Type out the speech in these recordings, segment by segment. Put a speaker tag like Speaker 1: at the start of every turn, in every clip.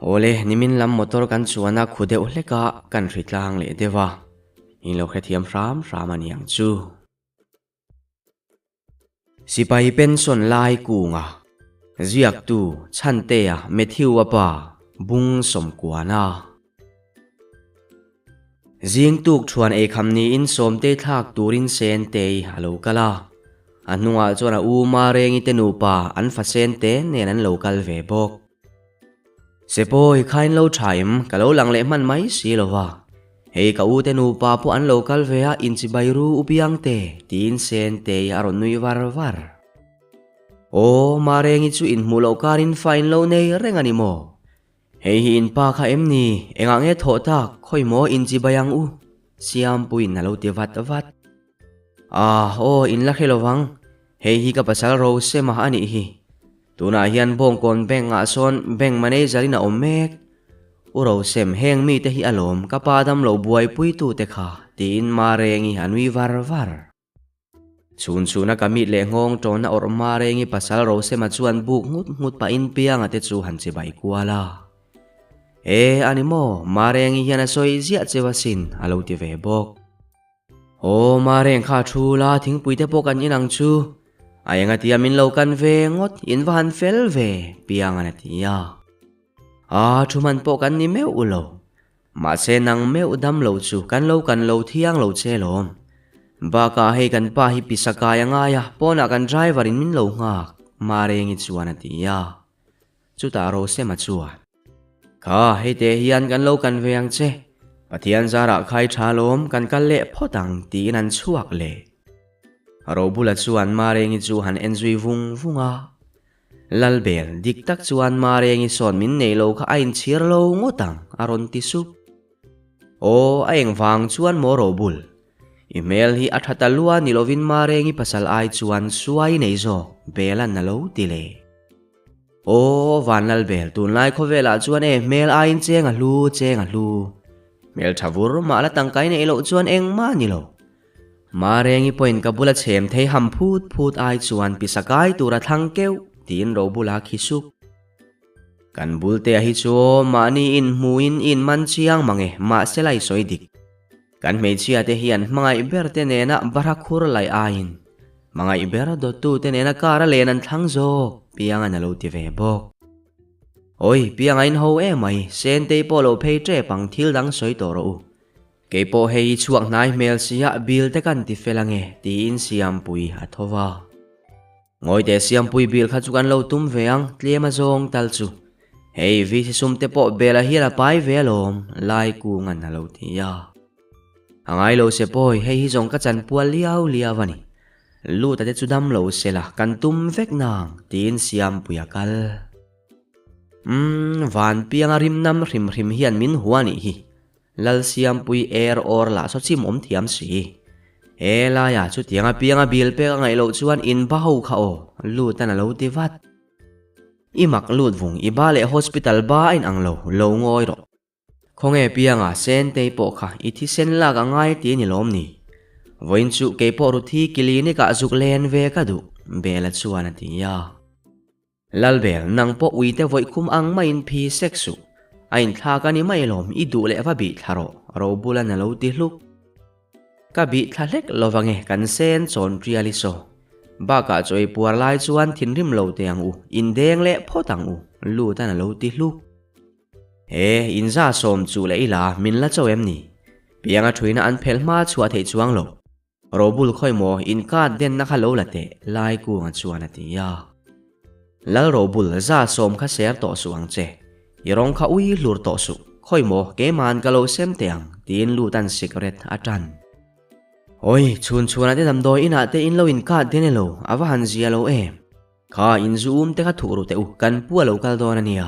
Speaker 1: Awle, nimin lam motor kan chuan a khu deuh hlek a, kan hri tlang leh deuh a. In lo hrethiam hram hram a niang chu. Sipai pension lai kunga ziaktu Chhantea Matthew-a pa bung sawmkuana. Zing tuk thuan eikham niin Sawmtei thlak turin Sentei a lo kal a. A hnungah chuan a u Marengi te nupa an fa Sente nen an lo kal ve bawk. Sepawi khain lo tha em, ka lo lang leh hman mai si lo va. Hei ka u te nupa pawh an lo kal ve a, inchibai ru u piang te, tiin Sentei a rawn nui var var. Aw, Marengi chu inhmuh loh karin fa in lo nei reng a ni maw? Hei hi in pa kha em ni? Engah nge thawh tak, khawi maw inchibai ang u? Siampuiin a lo ti vat vat. Ah, aw, in la hre lo vang. Hei hi ka pasal Rosema a nih hi. Tunah hian Bawngkawn Bank ah sawn Bank Manager in a awm mek. U Rosem, heng mite hi a lawm, ka pa dam lo buaipuitu te kha, tiin Marengi a nui var var. Chhun chhuna ka mit leh nghawng tawna awrh Marengi pasal Rosema chuan buk nghut nghut pahin Pianga te chu han chibai kual a. E, a ni maw, Marengi hian a sawi ziah cheu asin, a lo ti ve bawk. Aw Mareng kha thu la thingpui te pawh kan in ang chu. A enga tia min lo kan ve ngawt in va han fel ve piang an a ti a. A thu hman pawh kan ni meuh lo. Mahse nang meuh dam lo chu kan lo kan lo thiang lo che lawm. Bakah hei kan pa hi pisa kai a ngai a pawnah kan driver in min lo nghak Marengi chuan a ti a. Chutah Rosema chuan, Kha, hei te hian kan lo kan ve ang che. Pathian zarah khai tha lawm kan kal leh phawt ang tiin an chhuak leh. Robula chuan Marengi chu han en zui vung vung a. Lalbel, dik tak chuan Marengi sawn min nei lo kha a inchhir lo ngawt ang, a rawn ti sup. Aw, a engvang chuan maw Robul? I hmel hi a tha ta lua ni lovin Marengi pasal ai chuan suai nei zawk, Bela'n a lo ti leh. Aw Vanlalbel, tunlai khawvelah chuan e hmel aiin cheng a hlu, cheng a hlu. Hmel tha vur mah la tangkai neih loh chuan engmah ni lo. Marengi pawhin ka bula chhem thei ham phut phut ai chuan pisa kai tur a thlang keuh, tiin ro bula khi sup. Kan bul te a hi chu aw mahni inhmuin in man chiang mange, mahse la i sawi dik. Kan hmeichhia te hian hmangaih ber te nena bara khur laih aiin hmangaih ber dawttu te nena kar a len an thlang zawk Pianga'n a lo ti ve bawk. Awi, Pianga in ho emai, Sentei pawh lo phei tep ang thil dang sawi tawh rawh u. Kei pawh hei i chhuak hnai hmel sia bil te kan ti fel ange tiin Siampui a tho va. Ngawi teh Siampui bil kha chu kan lo tum ve ang, tlem a zawng tal chu. Hei VC sum te pawh bel a hian a pai ve alawm, Lai Kunga'n a lo ti a. A ngai lo se pawi, hei hi zawng ka chan pual liau liau a ni. Luta te chu dam lo se la, kan tum vek nang, tiin Siampui a kal. Umm, van pianga rim nam hrim hrim hian min hua nih hi. Lalsiampui er awr lah saw chim awm thiam si. He laia chutiang apianga bil pek a ngaih loh chuan in ba ho kha aw, lut an a lo ti vat. I mak lut vung i ba leh hospital ba a in ang lo, lo ngawi rawh. Khawnge pianga Sentei pawh kha i thisen lak a ngai ti a ni lawm ni? Vawiin chu kei pawh Ruthi clinic ah zuk len ve ka duh, Bela chuan a ti a. Lalbel, nang pawh uite vawih khum ang maiin phi sek suh. A inthlak a ni mai lawm, i duh leh va bih thla rawh, Robulan a lo ti hluk. Ka bih thla hlek lo vange kan sen chawn tial i saw. Bakah chaw ei puar lai chuan thinrim lo teh ang u, indeng leh phawt ang u, Lutan a lo ti hluk. He, inza sawm chuh leh ila min la cho em ni? Pianga thuina an phelh hma chhuah theih chuang lo. Robul khawi maw in card denna kha lo la teh Lai Kunga chuan a ti a. Lal Robul za sawm kha ser tawh suh ang che. I rawng kha ui hlur tawh suh. Khawi maw keima'n ka lo sem teh ang tiin Lutan cigarette a tan. Awi, chhun chhunah te damdawi inah te in lo in card den elo, a va han zia lo em. Kha in zu um te kha thuh ru teh u, kan pu a lo kal dawn a nia.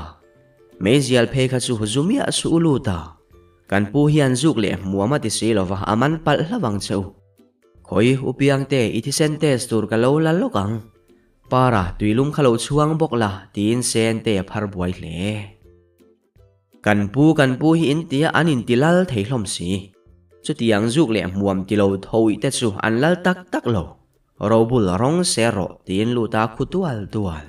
Speaker 1: Meizial phei kha chu zu miah suh u lut a. Kan pu hian zuk leh hmuam a ti si lo va, a man palh hlauh ang che u. Khawi, u Piangte, i thisen test tur ka lo la lawk ang. Para, tuilum kha lo chhuang bawk la, tiin Sente a phar buai hle. Kan pu, kan pu hi in tia an inti lal thei hlawm si. Chutiang zuk leh hmuam ti lo thawih te chu an lal tak tak lo. Robul rawng ser rawh tiin lut a khu tual tual.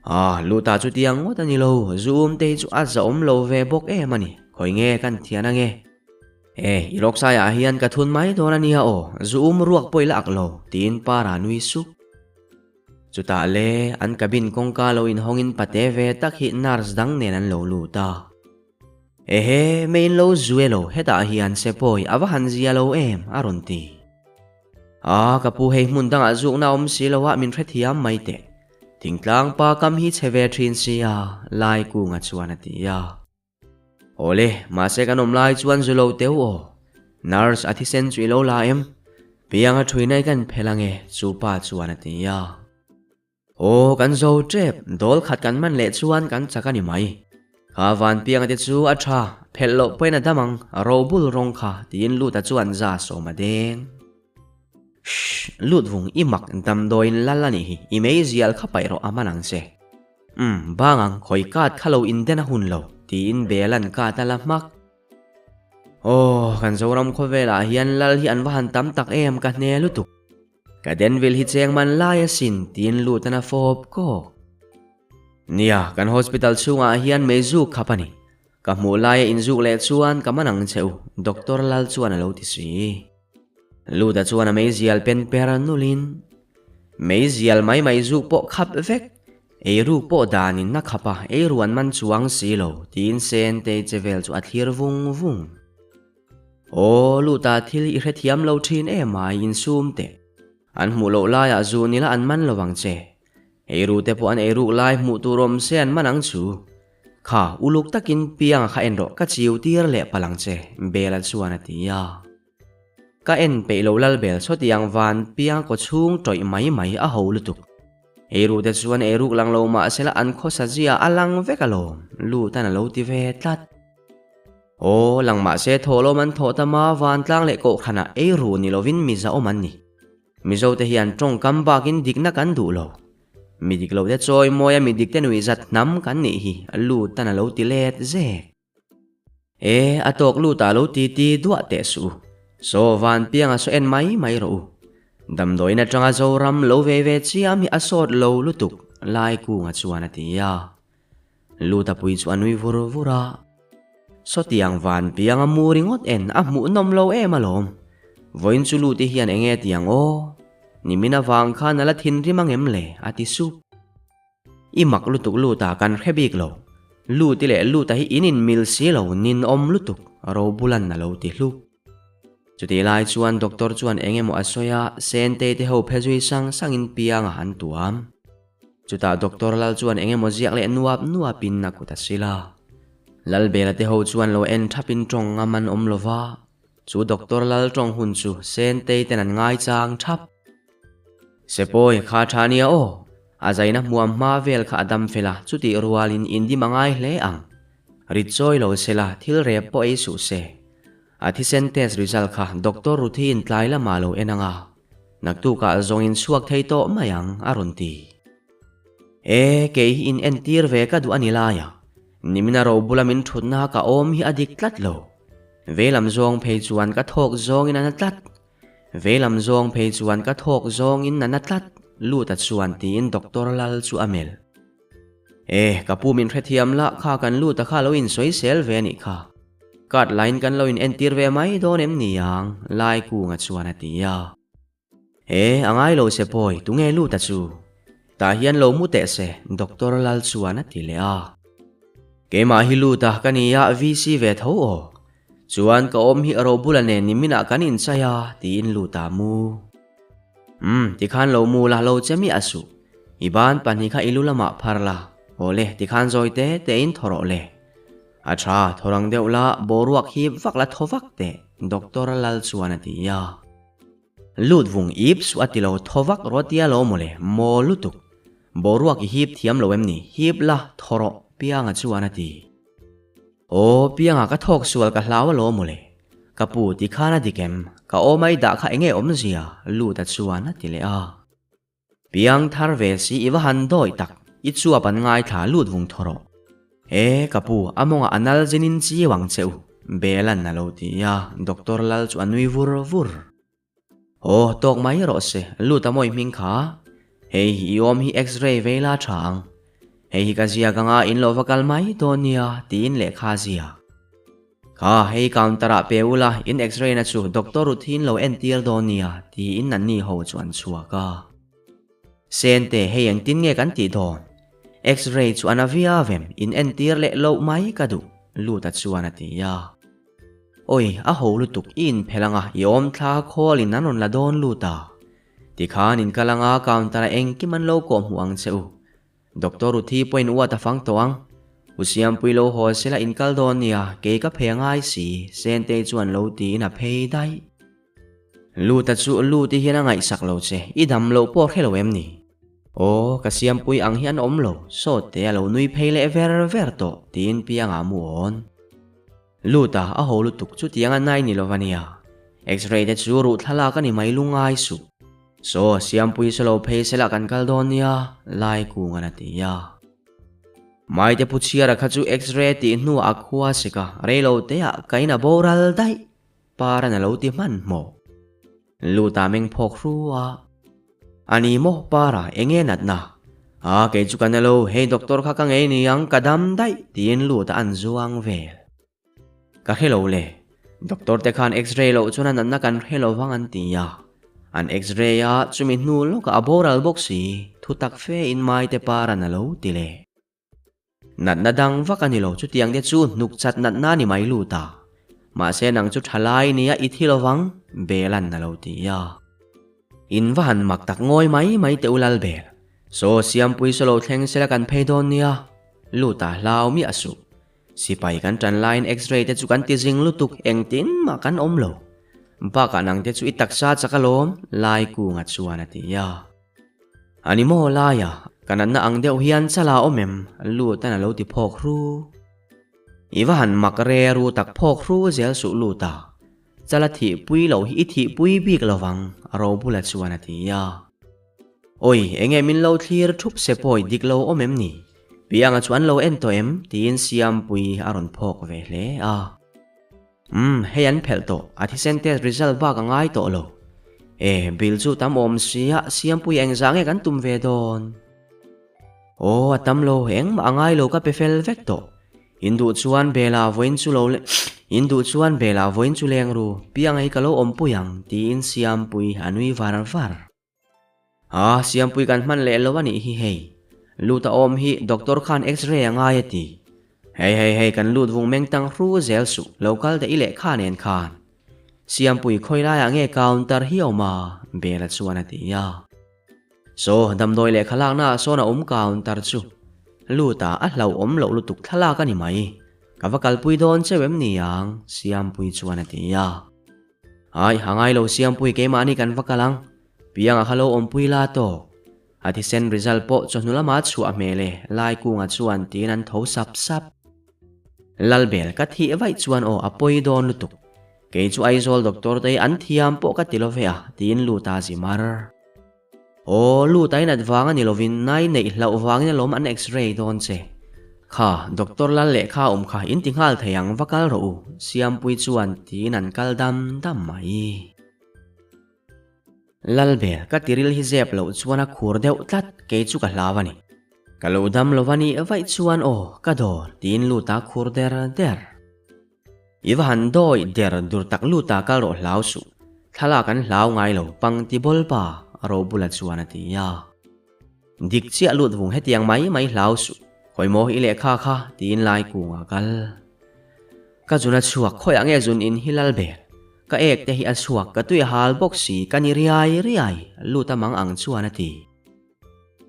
Speaker 1: Ah, Luta chu tiang ngawt a ni lo, zu um te hi chu a zahawm lo ve bawk em a ni, khawi nge kan thian ange? E, i lawksaiah hian ka thun mai dawn a nia aw, zu um ruak pawh i la ak lo, tiin Para nui sup. Chutah le, an cabin kawngka lo inhawngin pate ve tak hi nurse dang nen an lo lut a. Ehe, mei in lo zu e lo, hetah hian sepawi a va han zia lo em? a rawn ti. A, ka pu hei hmun dangah zukna a awm si lo a, min hrethiam mai teh. Thingtlang pa kam hi chhe ve thin si a, Lai Kunga chuan a ti a. Awle, mahse kan awm lai chuan zu lo teu aw. Nurse a thisen chu i lo la em? Pianga thuina i kan phel ange, chu pa chuan a ti a. Aw, kan zo tep, dawl khat kan man leh chuan kan chak a ni mai. Kha Vanpianga te chu a tha, phelh loh pawhin a dam ang, robul rawng kha, tiin Luta chuan za sawm a deng. Shh, Lut vung i mak damdawiin lal a nih hi, i meizial kha paih rawh a man ang che. Umm, bang ang, khawi kat kha lo inden a hun lo, tiin Bela'n kat a la hmak. Aw, kan Zoram khawvelah hian lal hi an va han tam tak em, ka hne lutuk. Ka Denville hi cheng man lai asin tiin lut an a fawp kawk. Nia, kan hospital chhungah hian mei zuk khap a ni. Ka hmuh laia inzuk leh chuan ka man ang che u, Doctor Lal chuan a lo ti si. Luta chuan a meizial pen per nulin, Meizial mai mai zuk pawh khap vek, eiruk pawh danin na khap a, eiru an man chuang si lo, tiin Sentei che vel chu a thlir vung vung. Aw, Luta thil i hrethiam lo thin em a, insum teh. An hmuh loh laiah zu nila an man lo ang che. Eiru te pawh an eiruk lai hmuh tur awm se an man ang chu. Kha, uluk takin pianga kha en rawh, ka chiu tir leh palh ang che, Bela chuan a ti a. Ka en peih lo Lalbel sawtiang van piang kaw chhung tawih mai mai a ho lutuk. Eiru te chuan eiruk lang lo mahsela an khawsa zia a lang vek alawm, Lutan a lo ti ve tlat. Aw, lang mahse thawhlawm an thawh tam a, vantlang leh kohhranah ei ru ni lovin miza awm an ni. Mizote hian tawngkam bakin dikna kan duh lo. Mi dik lote chawi mawia mi dikte nuihzat hnam kan nih hi lut tan a lo ti let zek. E, a tawk lut ah lo ti ti duah teh suh u. Saw vanpianga saw en mai mai rawh u. Damdawiin atanga Zoram lo ve ve chiam hi a sawt lo lutuk, Laikunga chuan a ti a. Lutapui chu a nui vur vur a, Sawtiang van piang a mu ringawt en a hmuhnawm lo em alawm. Vawiin chu Luti hian eng nge tiang aw? Nimin avang khan a la thinrim ang em le? a ti sup. I mak lutuk Luta kan hre bik lo. Luti leh Luta hi in inmil si lo ninawm lutuk Robulan a lo ti hlup. Chutih lai chuan doctor chuan eng emaw a sawi a, Sentei te ho phe zui sang sangin piangah an tuam. Chutah Doctor Lal chuan eng emaw ziak leh nuap nuapin a kut a sil a. Lalbela te ho chuan lo en thapin tawng ngam an awm lo va, chu Doctor Lal tawng hun chu Sentei ten an ngaichang thap. Sepawi kha tha nia aw, a zaina hmuam hma vel kha a dam fel a, chutih rualin indim a ngai hle ang. Rit chawi lo sela thil rep pawh ei suh se. A thisen test result kha Doctor Ruthiin tlai lamah lo en ang a, naktukah zawng in chhuak thei tawh mai ang a rawn ti. E, kei hi in entir ve ka duh a ni lai a, nimina ro bula min thutna ka awm hi a dik tlat lo. Veilam zawng phei chuan ka thawk zawngin a na tlat. Veilam zawng phei chuan ka thawk zawngin a na tlat, Luta chuan tiin Doctor Lal chu a melh. E, ka pu min hrethiam lah kha kan lut a kha lo insawisel ve a nih kha. Card line kan lo in entir ve mai dawn em ni ang, Lai Kunga chuan a ti a. E, a ngai lo se pawi, tunge lut a chu? Tah hian lo mu teh se, Doctor Lal chuan a ti leh a. Keimah hi lut a ka nia, VC ve tho aw. Chuan ka awm hi a robula nen niminah kan inchai a, tiin lut a mu. Umm, tikhan lo mu la lo che miah suh. I ban pahnih kha i lu lamah phar la, awle, tikhan zawi te tein thaw rawh le. A tha, thaw rang deuh la, boruak hip vak la thaw vak teh, Doctor Lal chuan a ti a. Lut vung ip suh a ti lo, thaw vak rawh tia lo mawle, maw lutuk. Boruak i hip thiam lo em ni, hip la, thaw rawh, Pianga chuan a ti. Aw, Pianga ka thawk sual ka hlau alawm mawle. Ka pu ti khan a dik em? Ka aw mai dah kha enge awmzia? Luta chuan a ti leh a. Piang thar ve si i va han dawi tak, i chuap an ngaithla lut vung thaw rawh. E, ka pu, a mawngah a nal zin in chiu ang che u, Bela'n a lo ti a, Doctor Lal chu a nui vur vur. Aw, tawk mai rawh se, lut a mawi hming kha. Hei, i awm hi X-ray vei la tha ang. Hei hi ka ziak anga in lo va kal mai dawn nia tiin lehkha a ziak. Kha, hei counter ah pe ula in x-ray na chu doctor Ruthin lo entir dawn nia tiin an ni ho chu an chhuak a. Sente, hei engtin nge kan tih dawn? X-ray chu a na viau em, in entir leh loh mai ka duh, Luta chuan a ti a. Awi, a ho lutuk i inphelh anga i awm thla khawl in an rawn la dawn lut a. Tikhan in kal anga counter ah engkim an lo kawh hmuh ang che u. Doctor Ruthi pawhin uat a fang tawh ang. U Siampui lo haw sela in kal dawn nia, kei ka phei a ngai si, Sentei chuan lo tiin a phei daih. Luta chu Luti hian a ngaihsak lo che, i dam loh pawh hre lo em ni? Aw, ka Siampui ang hi an awm lo, sawte a lo nui phei leh ver ver tawh, tiin Pianga mu awn. Luta a ho lutuk chutiang a nai ni lo va nia. X-ray te chu ruh thlalak a ni mai lungai suh. Saw, Siampui saw lo phei sela kan kal dawn nia, Laikungan a ti a. Maite pu chhiara kha chu X-ray tih hnuah a khua sek a, reilo teah ka in a boral daih. Paran a lo ti hmanhmawh. Luta meng phawk hru a. A ni maw Para, enge natna? A, kei chu ka na lo, hei doctor kha ka ngei ni ang, ka dam daih, tiin Luta an zuang vel. Ka hre lo le, doctor te khan x-ray loh chuan a natna kan hre lo vang an ti a. An x-ray a, chumi hnu lawkah a boral bawk si, thutak fe in Maite Paran a lo ti leh. Natna dang vak a ni lo, chutiang te chu hnuk chat natna a ni mai lut a. Mahse nang chu tha lai nia i thi lovang, Belan a lo ti a. In va han mak tak ngawi mai mai teh u Lalbel. Saw Siampui saw lo thleng sela kan phei dawn nia, lut a hlau miah suh. Sipai kan tan laiin x-ray te chu kan ti zing lutuk engtin mah kan awm lo. Bakah nang te chu i taksa chak alawm, Laikunga chuan a ti a. A ni maw laia ka natna ang deuh hian chala awm em? Lutan a lo ti phawk hru. I va han mak re ru tak phawk hru zel suh Luta. Chala thih pui loh hi i thih pui bik lo vang, Robula chuan a ti a. Awi, enge min lo thlir thup se pawi dik lo awm em ni? Pianga chu an lo en tawh em? tiin Siampui a rawn phawk ve hle a. Umm, hei an phelh tawh, a thisen test result bak a ngai tawh lo. E, bill chu tam awm sia, Siampui engzah nge kan tum ve dawn? Aw, a tam lo, engmah a ngai lo ka pe fel vek tawh. In duh chuan Bela vawiin chu lo In duh chuan Bela vawiin chu leng ru, pianga hi ka lo awmpui ang, tiin Siampui a nui var var. A, Siampui kan hman leh lo a nih hi hei. Lut a awm hi doctor khan x-ray a ngai a ti. Hei hei hei kan lut vung meng tang hru zel suh, lo kal teh i lehkha nen khan. Siampui khawi laiah nge counter hi a awm a? Bela chuan a ti a. Saw, damdawi lehkha lakna ah sawn a awm counter chu. Lut a, a hlauhawm loh lutuk thlalak a ni mai. Ka va kalpui dawn cheu em ni ang? Siampui chuan a ti a. Ai, a ngai lo Siampui keimahni kan va kal ang. Pianga kha lo awmpui la tawk. A thisen result pawh chawhnu lama chhuah hmel e, Laikunga chuan tiin an tho sap sap. Lalbel ka thih vaih chuan aw a pawi dawn lutuk. Kei chu Aizawl doctor te hi an thiam pawh ka ti lo ve a, tiin Luta zi mar. Aw, Luta in at vang a ni lovin nai neih hlauh vangin alawm an x-ray dawn che. Kha, doctor lal lehkha awm kha in ti nghal thei ang va kal rawh u, Siampui chuan tiin an kal dam dam mai. Lalbel, ka tiril hi zep loh chuan a khur deuh tlat, kei chu ka hlau a ni. Ka lo dam lo va nih vaih chuan aw, ka dawr, tiin lut a khur der der. I va han dawi der dur tak lut a kal rawh hlau suh, thlalak an hlau ngai lo, pangti bawl pa, Robula chuan a ti a. Dik chiah lut vung hetiang mai mai hlau suh, khawi maw i lehkha kha, tiin lai kungah kal. Ka zun a chhuak, khawiah nge zun in hi lal ber? Ka ek te hi a chhuak, ka tui a hal bawk si, ka ni riai riai, lut a mang ang chuan a ti.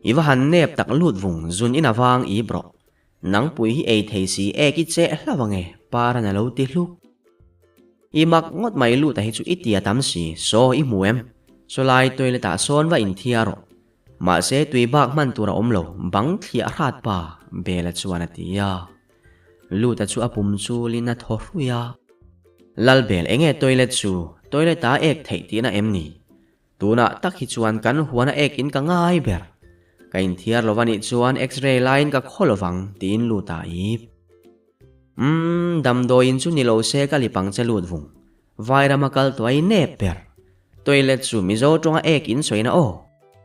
Speaker 1: I va han nep tak lut vung, zun in a vang ip rawh. Nangpui hi ei thei si, ek i cheh hlauh ange, Paran a lo ti hluk. I mak ngawt mai lut a hi chu i tia tam si, saw i hmu em? Sawlai toilet ah sawn va inthia rawh. Mahse tui bak hman tur a awm lo, bang thliah hrat pa, Bela chuan a ti a. Luta chu a pum chulin a thaw hrui a. Lalbel, enge toilet chu? Toilet ah ek theih tihna em ni? Tunah tak hi chuan kan huan a ek in ka ngai ber. Ka inthiar lo anih chuan x-ray laiin ka khaw lovang, tiin Luta a ip. Umm, damdawiin chu ni lo se ka lip ang che lut vung. Vairama kal tuai nep ber. Toilet chu Mizo tawnga ek in sawina aw.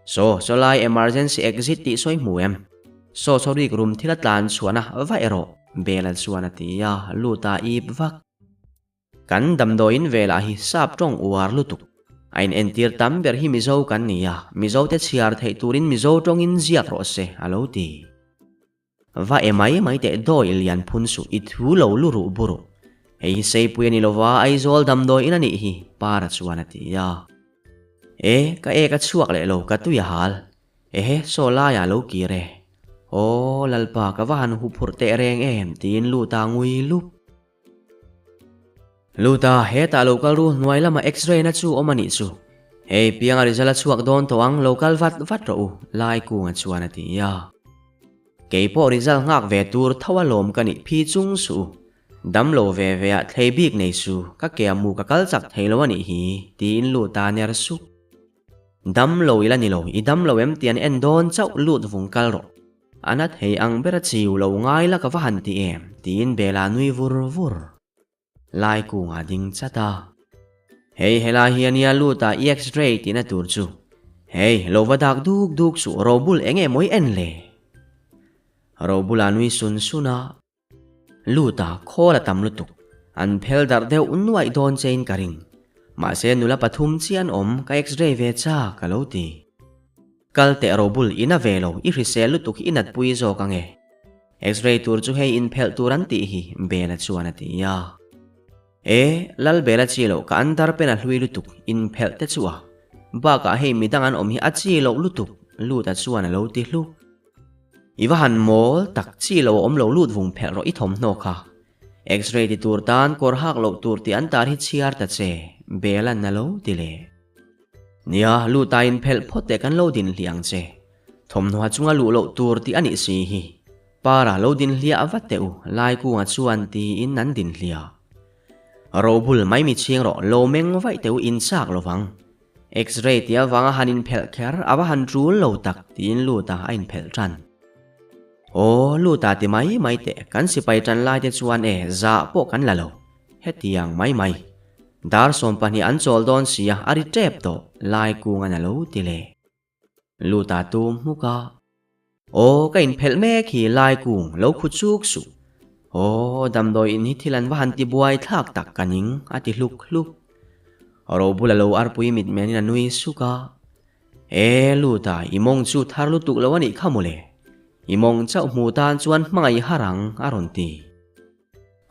Speaker 1: Saw, saw lai emergency exit tih sawi hmu em? Saw saw rik rum thil a tlan chhuahna va erawh Bela chuan a ti a, lut a ip vak. Kan damdawiin velah hi sap tawng uar lutuk. A inentir tam ber hi Mizo kan ni a, Mizote chhiar theih turin Mizo tawngin ziak rawh se, a lo ti. Va e mai mai teh dawi lian phun suh i thu lo lu ruh bu ruh. Hei hi Seipui a ni lova Aizawl damdawiin a nih hi, Para chuan a ti a. E, ka ek a chhuak leh lo, ka tui a hal. Ehe, saw laiah lo kir e. Aw, Lalpa, ka va han huphurh teh reng em, tiin Luta ngui lup. Luta, hetah lo kal ru, hnuai lama x-ray na chu awm a nih chu. Hei, pianga result a chhuak dawn tawh ang, lo kal vat vat rawh u, Laikunga chuan a ti a. Kei pawh result nghak ve tur tho a lawm ka nih phi chung suh u. Dam lo ve ve ah thlei bik nei su, ka ke a mu ka kal chak thei lo a nih hi, tiin Luta ner suk. Dam lo ila ni lo, i dam lo em ti an en dawn chauh lut vung kal rawh. A na thei ang ber a chiu lo ngai la ka va han ti em? tiin Bela nui vur vur. Lai kungah ding chat a. Hei helai hi ania lut a i x-ray tihna tur chu. Hei, lo va dak duk duk suh Robul eng nge mawi en le? Robula nui sun sun a. Lut a, khawl a tam lutuk. An phel darh deuh nuaih dawn chein ka ring. Mahse nula pathum chiah an awm, ka x-ray ve chak a lo ti. Kal teh Robul, i na ve lo, i hrisel lutuk hi i natpui zawk ange. X-ray tur chu hei inphelh tur an tih hi, Bela chuan a ti a. E, Lal Bela chi loh, ka andar pen a hlui lutuk, inphelh te chu a. Bakah hei midang an awm hi a chi loh lutuk, Luta chuan a lo ti hluk. I va han mawl tak chi lo a awm lo lut vung phelh rawh i thawmhnaw kha. X-ray ti tur tan kawr hak loh tur tih an tar hi chhiar ta che, Bela'n a lo ti leh. Nia, luta in phelh phawt teh kan lo din hliah ang che. Thawmhnaw ha chunga luh loh tur tih a nih si hi. Para lo din hliah vat teh u, Laikunga chuan tiin an din hliah. Robul mai mi chhing rawh, lo meng vaih teh u in chak lovang. X-ray tih avanga han inphelh kher a va han tul lo tak tiin Luta a inphelh tan. Aw, Luta ti mai mai teh, kan sipai tan lai te chuan e, zah pawh kan la lo. Hetiang mai mai. Dar 12 an chawl dawn sia, a ri tep tawh, lai kungan a lo ti le. Luta tum hmuk a. Aw, ka inphelh mek hi lai kung lo khu chuk suh. Aw, damdawi in hi thil an va han ti buai thlak tak ka ning, a ti hluk hluk. Robula lo arpui mitmenin a nui suk a. E, Luta, i mawng chu thar lutuk lo a nih kha mawle. I mawng chauh hmu tan chuan hmangaih har ang, a rawn ti.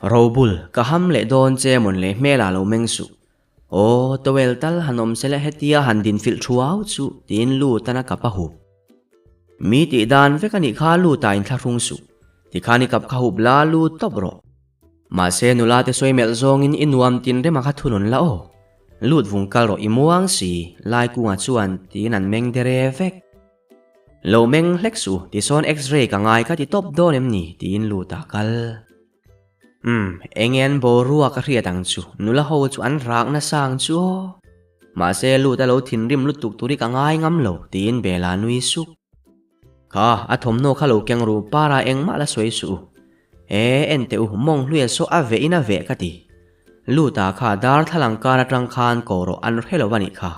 Speaker 1: Robul, ka ham leh dawn che mawn le hmelah lo meng suh. Aw, towel tal han awm sela hetia han din filh thuau chu tiin Lutan a kap a hup. Mi tih dan vek a nih kha Luta inthlahrung suh. Tikhan i kap kha hup la lut tawp rawh. Mahse nula te sawi melh zawngin i nuam tin rema kha thunun la aw. Lut vung kal rawh i muang si, Laikunga chuan tiin an meng dere vek. Lo meng hlek suh, tisawn x-ray ka ngai ka ti tawp dawn em ni tiin Luta kal. Umm, enge an boruak a hriat ang chu, nula ho chu an rak nasa ang chu aw. Mahse lut a lo thinrim lutuk tur hi ka ngai ngam lo, tiin Bela nui suk. Kha, a thawmhnaw kha lo keng ru, para engmah la sawi suh u. E, en teh u, mawng hluia saw a veh in a veh ka ti. Luta kha darthlalang kar atang khan ko rawh an hre lo a nih kha.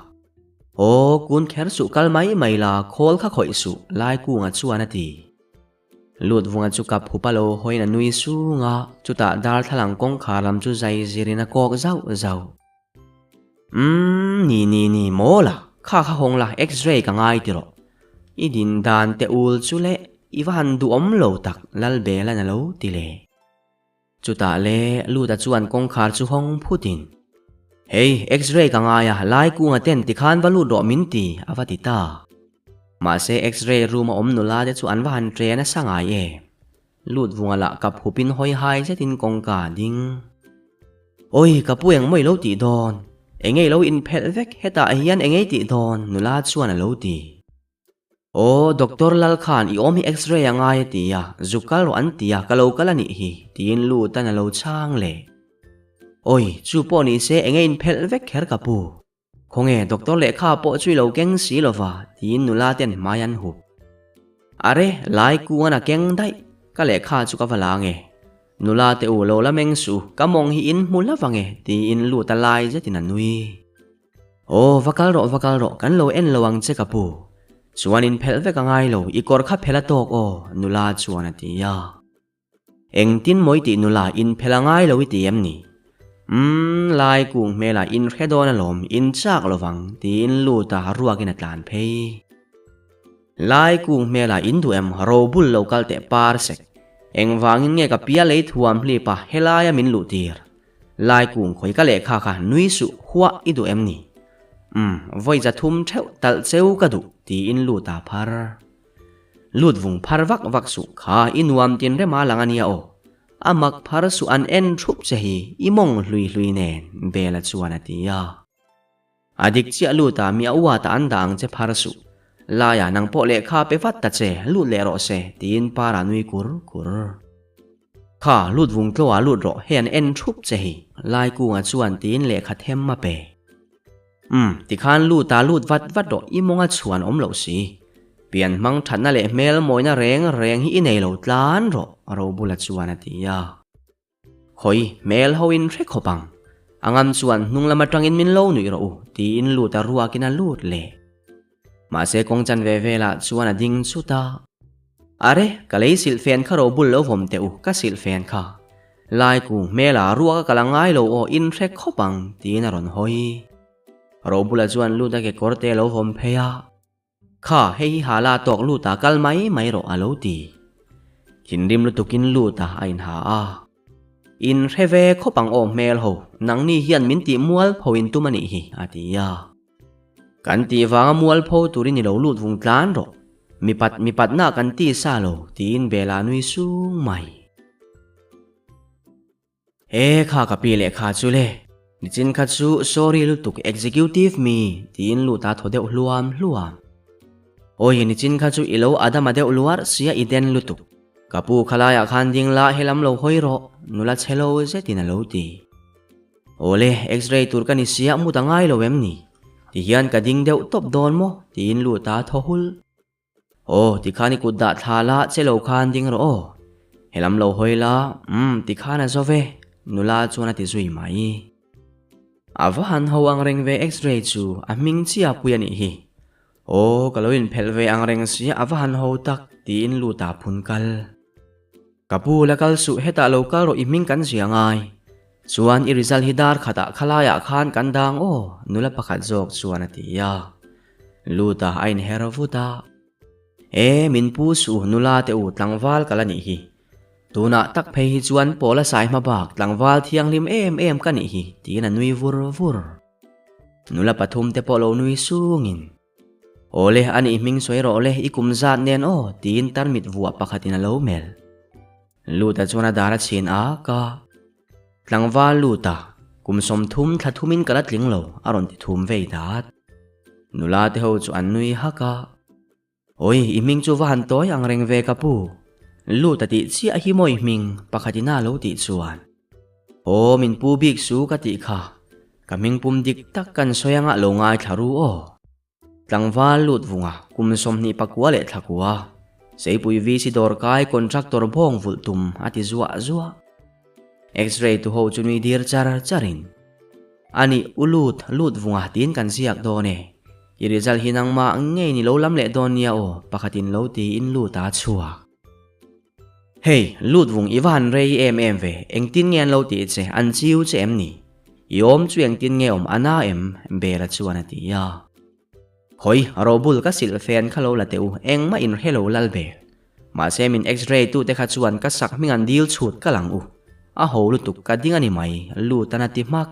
Speaker 1: Aw, kun kher suh kal mai mai la, khawl kha khawih suh, Laikunga chuan a ti. Lut vunga chu kap hup a lo hawiin a nui sung a, chutah darthlalang kawngkhar lam chu zai zirin a kawk zauh zauh. Umm, ni ni ni, maw la, kha kha hawng la, x-ray ka ngai ti rawh. I din dan teh ul chu le, i va han duhawm lo tak, Lalbelan a lo ti le. Chutah le, Luta chuan kawngkhar chu hawng phutin, Hei, x-ray ka ngai a, lai kunga ten tikhan va lut rawh min ti, a va ti ta. Mahse, x-ray room a awm nula te chu an va han tre nasa ngai e. Lut vunga lah kap hupin hawi hai zetin kawngka a ding. Awi, ka pu engmaw i lo tih dawn? Enge i lo inphelh vek? Hetah hian enge i tih dawn? Nula chuan a lo ti. Aw, Doctor Lal khan i awm hi x-ray a ngai a ti a, zuk kal rawh an ti a, ka lo kal a nih hi, tiin Lutan a lo chhang leh. Awi, chu pawh ni se enge inphelh vek kher ka pu. Khawnge, Doctor lehkha pawh chu i lo keng si lova, tiin nula ten hmai an hup. Are, lai kungan a keng daih, ka lehkha chu ka va la ange. Nula te u lo la meng suh, ka mawng hi in hmu lova nge, tiin Luta lai zetin a nui. Aw, va kal rawh, va kal rawh, kan lo en lo ang che ka pu. Chuan in phelh vek a ngai lo, i kawr kha phelh a tawk aw, nula chuan a ti a. Engtin maw i tih nula, in phelh a ngai lo i ti em ni? Umm, lai kung hmelah in hre dawn alawm, in chak lovang, tiin lut a ruakin a tlan phei. Lai kung hmelah in duh em, robul lo kal teh par sek. Engvangin nge ka pia lei thuam hlip a helaia min luh tir? Lai kung khawi ka lehkha kha nui suh huah i duh em ni? Umm, vawi za thum theuh talh cheu ka duh, tiin lut a phar. Lut vung phar vak vak suh kha i nuam tin rema lang a nia aw. A mak phar suh an en thup che hi i mawng hlui hlui nen, Bela chuan a ti a. A dik chiah lut a mi a uat a an dah ang che phar suh. Laia nang pawh lehkha pe vat ta che, lut leh rawh se, tiin Para nui kur kur. Kha, lut vung tlo ah lut rawh, hei an en thup che hi, Laikunga chuan tiin lehkha them a pe. Umm, tikhan lut a lut vat vat rawh, i mawnga chhuan awm loh si. Pian hmang thatna leh hmel mawina reng reng hi i nei lo tlan rawh, Robula chuan a ti a. Khawi, hmel ho in hre khawp ang. A ngam chuan hnung lam atangin min lo nuih rawh u, tiin lut a ruakin a lut leh. Mahse kawng chan ve velah chuan a ding chut a. Are, ka lei silhfen kha ro bul lo vawm teh u, ka silhfen kha. Lai kung hmela ruak a kal a ngai lo aw, in hre khawp ang, tiin a rawn hawi. Ro bula chuan lut a kekawr te a lo vawm phei a. Kha, hei hi hala tawk lut a kal mai mai rawh a lo ti. Thinrim lutukin lut a a inha a. In hre ve khawp ang aw hmel ho, nangni hian min tih mual pho in tum a nih hi, a ti a. Kan tih vanga mualpho turin i lo lut vung tlan rawh. Mipat mipatna kan ti sa lo, tiin Bela nui sung mai. E kha ka pi leh kha chu le, nichin kha chu sorry lutuk executive mi, tiin lut a thaw deuh hluam hluam. Awi nichin kha chu i lo adama deuh luar sia i den lutuk. Ka pu khalaiah khan ding la helam lo hawi rawh, nula chhe lo zetin a lo ti. Awle, x-ray tur ka ni sia mut a ngai lo em ni? Ti hian ka ding deuh tawp dawn maw? Tiin lut a thaw hul. Aw, tikhan i kut dah thla la che lo khan ding rawh aw. Helam lo hawi la, umm, tikhan a zo ve, nula chuan a ti zui mai. A va han ho ang reng ve x-ray chu, a hming chiah pui a nih hi. Aw, ka lo inphelh ve ang reng sia a va han ho tak, tiin lut a phun kal. Ka pu la kal suh hetah lo kal rawh i hming kan zia ngai. Chuan i result hi dar khatah khalaiah khan kan dang aw nula pakhat zawk chuan a ti a. Luta a inher vut a. E min pu suh nula te u tlangval ka la nih hi. Tunah tak phei hi chuan Paula sai hma bak tlangval thianghlim em em ka nih hi tiin a nui vur vur. Nula pathum te pawh lo nui sungin. Awle, a nih hming sawi rawh le, i kum zat nen aw, tiin tarmit vuah pakhatin a lo melh. Luta chuan a dar a chhin ak a. Tlangval Luta, kum 30 thla thumin ka la tling lo, a rawn ti thum vei dat. Nula te ho chu an nui hak a. Awi, i hming chu va han tawi ang reng ve ka pu. Luta tih chiah hi maw i hming, pakhatin a lo tih chuan. Aw, min pu bik su ka tih kha. Ka hming pum dik tak kan sawi anga lo ngaithla ru aw. Tlangval lut vunga kum 24 leh thlakua, Seipui VC dawrkai contractor bawng vulh tum a ti zuah zuah. X-ray tu ho chu nui dir char charin, A nih u lut, lut vunga tiin kan ziak dawn e. I result hi nangmah ngei ni lo lam leh dawn nia aw, pakhatin lo tiin lut a chhuak. Hei, lut vung i va han rei em em ve, engtin nge an lo tih che, an chiu che em ni? I awm chu engtin nge awm a na em? Bela chuan a ti a. Hawi, robul ka silh fen kha lo la teh u, engmah in hre lo lal bel. Mahse min x-ray tu te kha chuan ka sak hming an dil chhut kal ang u. A ho lutuk ka ding a ni mai, lut an a ti hmak.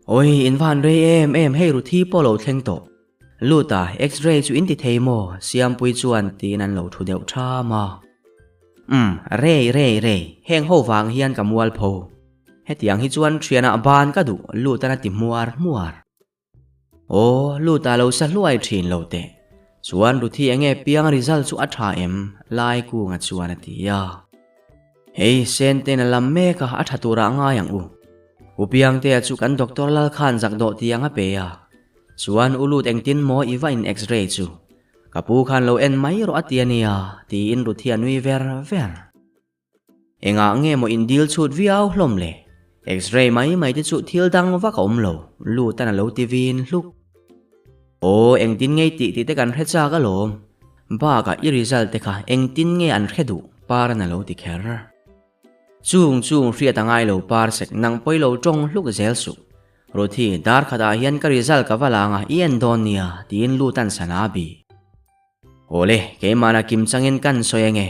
Speaker 1: Awi, in va han rei em em, hei Ruthi pawh lo thleng tawh. Lut a, x-ray chu in ti thei maw? Siampui chuan tiin an lo thu deuh tham a. Umm, rei rei rei, heng ho vang hian ka mual pho. Hetiang hi chuan thianah ban ka duh, lut an a ti hmuar hmuar. Aw, lut a lo sa hluai thin lo teh. Chuan Ruthi enge piang result chu a tha em? Laikunga chuan a ti a. Hei, Senten a lam mek a, a tha turah ngai ang u. U Piangtea chu kan doctor lal khan zak dawh tiang a pe a. Chuan u lut engtin maw i va in x-ray chu. Ka pu khan lo en mai rawh a ti a nia, tiin Ruthi a nui ver ver. Engah nge maw in dil chhut viau hlawm le? X-ray mai mai te chu thil dang vak a awm lo, Lutan a lo ti vin hluk. Aw, engtin nge i tih tih te kan hre chak alawm. Bakah i result te kha engtin nge an hre duh? Paran a lo ti kher. Chung chung hriat a ngai lo par sek nang pawi lo tawng hluk zel suh. Ruthi, dar khatah hian ka result ka va lang a, i en dawn nia, tiin Lutan sana a bih. Awle, keimahna kim changin kan sawi ange.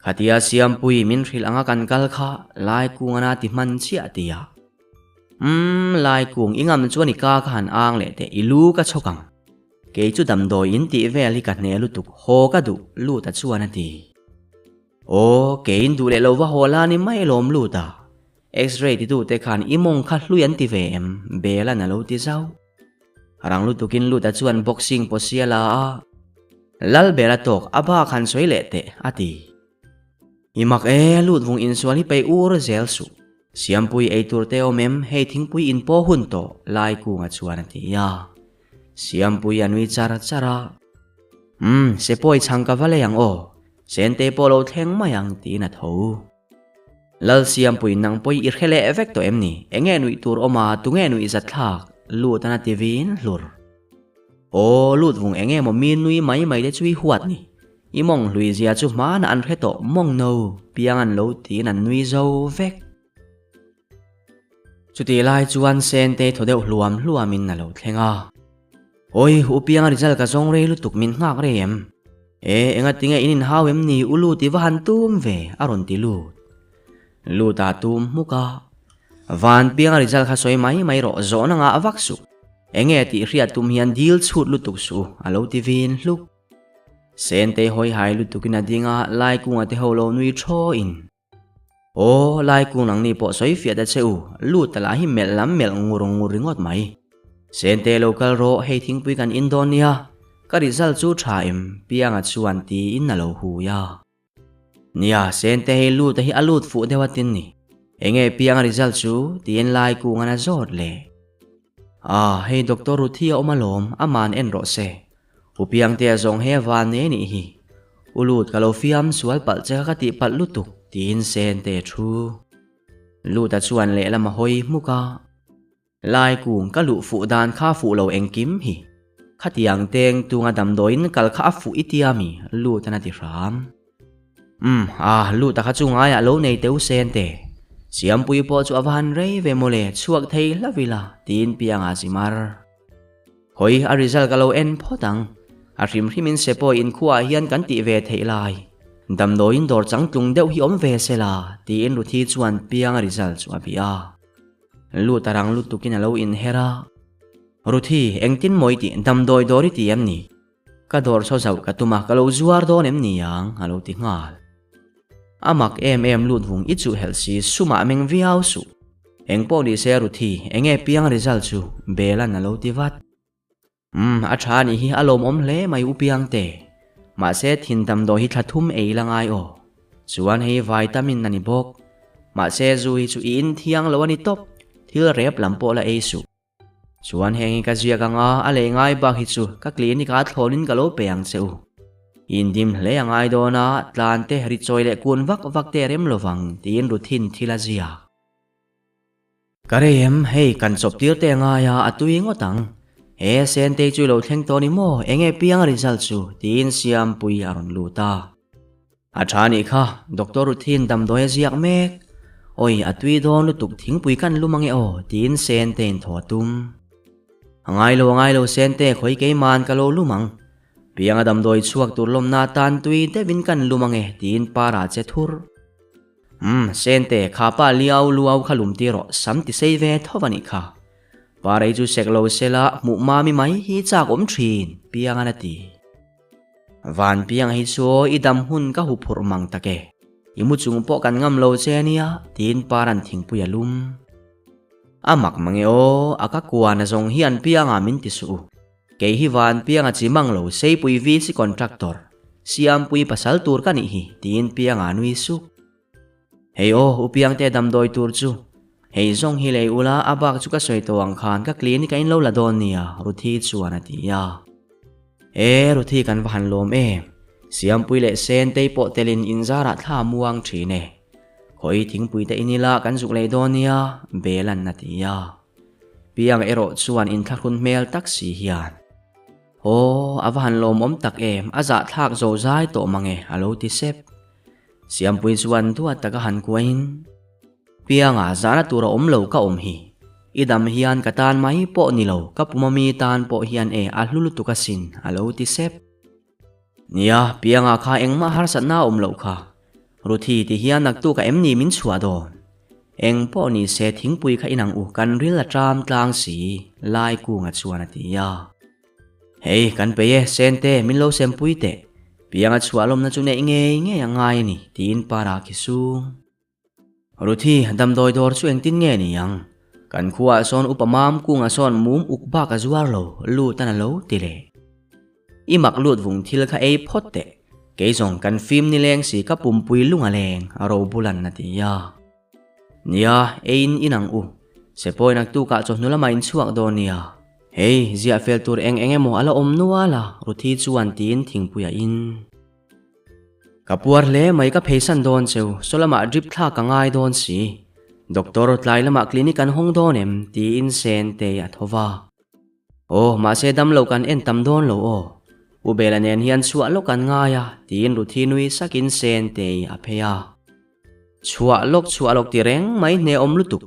Speaker 1: Khatia Siampui min hrilh anga kan kal kha Laikung ana ti hman chiah tia. Umm, Laikung i ngam chuan i ka ka han ang leh teh, i lu ka chhawk ang. Kei chu damdawi in tih vel hi ka hne lutuk, haw ka duh, lut a chuan a ti. Aw, keiin duh leh lo va haw la ni mai lawm lut a. X-ray titute khan i mawng kha hlui an ti ve em? Bela'n a lo ti zauh. Rang lutukin Luta chuan boxing pawsi a la a, Lal ber a tawk, a bak han sawi leh teh, a ti. I mak e, Lut vung insual hi peih ur zel suh. Siampui ei tur te awm em, hei thingpui in pawh hun tawh, Laikunga chuan a ti a. Siampui a nui char char a. Umm, sepawi chhang ka va lei ang aw, Sente pawh lo thleng mai ang, tiin a tho. Lalsiampui nang pawi i hre leh vek tawh em ni? Enge nuih tur awm a, tunge nuih zat thlak? Lut an a ti vin hlur. Aw, lut vung enge maw mi nui mai mai te chu i huat ni? I mawng hlui zia chu hmanah an hre tawh mawng no, piang an lo tiin an nui zo vek. Chutih lai chuan Sente thaw deuh hluam hluamin a lo thleng a. Awi, u pianga result ka zawng rei lutuk min nghak rei em? E, enga tinge in inhau em ni u Lut i va han tum ve? a rawn ti lut. Lut a tum hmuk a. Van pianga result kha sawi mai mai rawh, zawhna ngah vak suh. Enge tih hriat tum hian dil chhut lutuk suh u, a lo ti vin hluk. Sentei hawi hai lutukin a ding a, Laikunga te ho lo nui thawiin. Aw, Laikung nangni pawh sawi fiah ta che u, lut ta lah hi melh lam melh ngur ngur ringawt mai. Sente lo kal rawh, hei thingpui kan in dawn nia, ka result chu tha em, Pianga chuan tiin a lo hui a. Nia, Sente hei lut a hi a lut fuh deuh a tin ni. Enge Pianga result chu? tiin Laikungan a zawt leh. Ah, hei Doctor Ruthi a awm alawm, aman en rawh se. U Piangtea zawng he van nei nih hi. U Lut ka lo fiam sual palh che kha ka tih palh lutuk tiin Sente thu. Luta chuan lehlam a hawi hmuk a. Lai kung ka luh fuh dan kha fuh lo engkim hi. Khatiang teng tunga damdawiin kal kha a fuh i tia mi Lutan a ti hram. Umm, ah Luta kha chu ngaiah lo nei teu Sente. Siampui pawh chu a va han rei ve mawle chhuak thei hlauh ila tiin Pianga zimar. Hawi, a result ka lo en phawt ang. A hrim hrimin se pawh inkhuaah hian kan tih ve theih lai. Damdawiin dawr changtlung deuh hi awm ve se la, tiin Ruthi chuan pianga result chu a bih a. Lut a rang lutukin a lo inher a. Ruthi, engtin maw i tih? Damdawi dawr i ti em ni? Ka dawr chaw zauh ka tum a, ka lo zuar dawn em ni ang? a lo ti nghal. A mak em em lut vung i chuh helh si, sumah meng viau suh. Eng pawh ni se Ruthi, enge piang result chu? Bela'n a lo ti vat. Umm, a tha anih hi, a lawmawm hle mai u Piangte. Mahse thin damdawi hi thla thum ei la ngai aw. Chuan hei vitamin a ni bawk. Mahse zu hi chu i inthiang lo a ni tawp, thil rep lam pawh la ei suh. Chuan heng hi ka ziak ang a, a lei ngai bak hi chu ka clinic ah thlawnin ka lo pe ang che u. Indim hle a ngai dawn a, tlan te, ri chawi leh kun vak vak te a rem lo vang, tiin Ruthin thil a ziak. Ka rei em, hei kan chawp tir te a ngai a, a tui ngawt ang. He Sentei chu i lo thleng tawh ni maw, enge piang result chu, tiin Siampui a rawn lut a. A tha nih kha, Doctor Ruthin damdawi a ziak mek. Awi, a tui dawn lutuk thingpui kan lum ange aw, tiin Sente in thaw a tum. A ngai lo, a ngai lo Sente, khawi keima'n ka lo lum ang. Pianga damdawi chhuak tur lawmna atan tui deuhin kan lum ange, tiin Para che thur. Umm, Sente, kha pa liau luau kha lum tir rawh, sam ti sei ve tho a nih kha. Parei chu sek lo sela, hmuh mami mai hi chak awm thin, Pianga'n a ti. Van piang hi chu i dam hun ka hu phurh mang tak e. I mu chung pawh kan ngam lo che ania, tiin Paran thingpui a lum. A mak mang e aw, a ka kuan a zawng hi an piangah min ti suh u. Kei hi van pianga chi mang lo Seipui VC contractor, Siampui pasal tur ka nih hi, tiin pianga nui suk. Hei aw, u Piangte damdawi tur chu. Hei zawng hi lei ula, a bak chu ka sawi tawh ang khan ka clinic a in lo la dawn nia, Ruthi chuan a ti a. E, Ruthi kan va han lawm em. Siampui leh Sentei pawh telin inzarah thla a muang thin e. Khawi thingpui te in ila kan zuk lei dawn nia, Bela'n a ti a. Piang erawh chuan inthlahrun hmel tak si hian. Aw, a va han lawmawm tak em, a zahthlak zo zai tawh mang e, a lo ti sep. Siampui chuan duat taka han kuahin, Pianga, zahna tur a awm lo ka awm hi. I dam hian ka tan mai pawh ni lo, ka puma mi tan pawh hian e a hlu lutuk asin, a lo ti sep. Nia, Pianga kha engmah harsatna a awm loh kha. Ruthi ti hian naktuk a em ni min chhuah dawn? Eng pawh ni se thingpui kha inang u kan ril a ṭam tlang si, Lai Kunga chuan a ti a. Hei, kan peih e, Sente, min lo sempui teh. Pianga chhuah lawmna chu neih ngei ngei a ngai a ni, tiin Para khi sung. Ruthi, damdawi dawr chu engtin nge ni ang? Kan khuaah sawn upa mam kungah sawn mum uk bak a zuar lo, lut an a lo ti leh. I mak lut vung thil kha ei phawt teh. Kei zawng kan fim ni leng si ka pumpui lung a leng, a ro bulan a ti a. Nia, eiin in ang u. Sepawi naktukah chawhnu lamah in chhuak dawn nia. Hei, ziah fel tur eng eng emaw a la awm nual a, Ruthi chuan tiin thingpui a in. Ka puar hle mai ka pheisan dawn cheu, saw lamah drip thlak ka ngai dawn si. Doctor, tlai lamah clinic an hawng dawn em? tiin Sentei a tho va. Aw, mahse damlo kan en tam dawn lo aw. U Bela nen hian chhuah lawk an ngai a, tiin Ruthi nui sakin Sentei a phei a. Chhuah lawk chhuah lawk ti reng mai hneawm lutuk.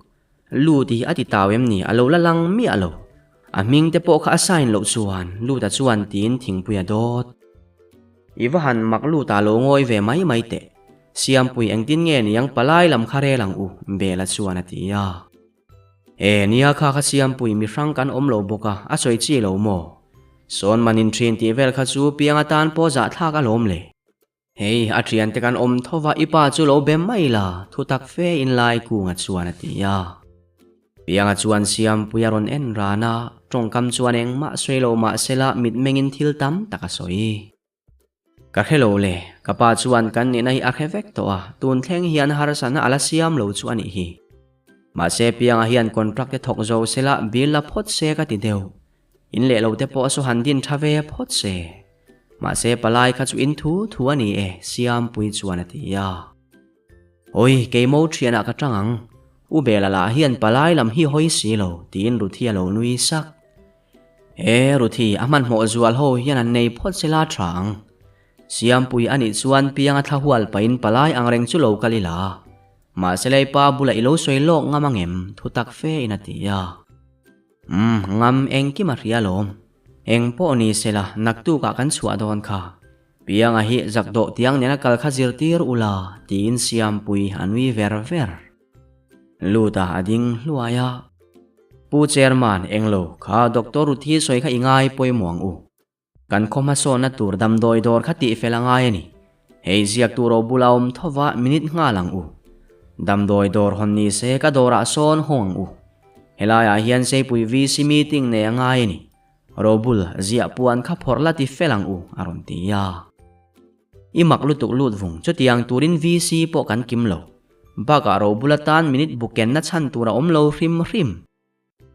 Speaker 1: Lut hi a ti tau em ni? A lo la lang miah lo. A hming te pawh kha a sign loh chuan Luta chuan tiin thingpui a dawt. I va han mak Luta lo ngawi ve mai mai teh. Siampui engtin nge niang palai lam kha rel ang u, Bela chuan a ti a. E, nia kha kha Siampui mi hrang kan awm lo bawk a, a sawi chi lo maw? Sawn man in ṭhin tih vel kha chu piang atan pawh zahthlak alawm le. Hei, a thiante kan awm tho va, i pa chu lo be mai la, thu tak fe in lai kunga chuan a ti a. Pianga chuan Siampuia rawn en ran a, tawngkam chuan engmah sawi lo mah sela mitmengin thil tam tak a sawi. Ka hre lo le, ka pa chuan kan nihna hi a hre vek tawh a, tun thleng hian harsatna a la siam lo chu a nih hi. Mahse Pianga hian contract te thawk zo sela bill la phawt se ka ti deuh. In leh lo te pawh saw han din tha ve phawt se. Mahse palai kha chu in thu thu a ni e, Siampui chuan a ti a. Awi, keimo thianah ka tang ang. U Bela lah hian palai lam hi hawi si lo, tiin Ruthi a lo nui sak. E, Ruthi, a hmanhmawh zual ho hian an nei phawt se la tha ang. Siampui a nih chuan pianga thla hual pahin palai ang reng chu lo kal ila. Mahse lei pa bulah i lo sawi lawk ngam angem, thu tak fe in a ti a. Umm, ngam engkim a hria lawm. Eng pawh ni se la, naktukah kan chhuah dawn kha. Pianga hi zakdawh tiang nena kal kha zirtir ula, tiin Siampui a nui ver ver. Luta a ding hluai a. Pu Chairman, englo, kha Doctor Ruthi sawi kha i ngai pawimawh ang u. Kan khaw hmasawnna tur damdawi dawr kha tihfel a ngai a ni. Hei ziak tur aw bula awm tho va minute nghal ang u. Damdawi dawr hawn ni se ka dawrah sawn hawng ang u. Helaiah hian Seipui VC meeting nei a ngai a ni. Robul, ziah puan kha phawrh la ti fel ang u, a rawn ti a. I mak lutuk lut vung, chutiang turin VC pawh kan kim lo. Bakah Robul atan minute bu kenna chhan tur a awm lo hrim hrim.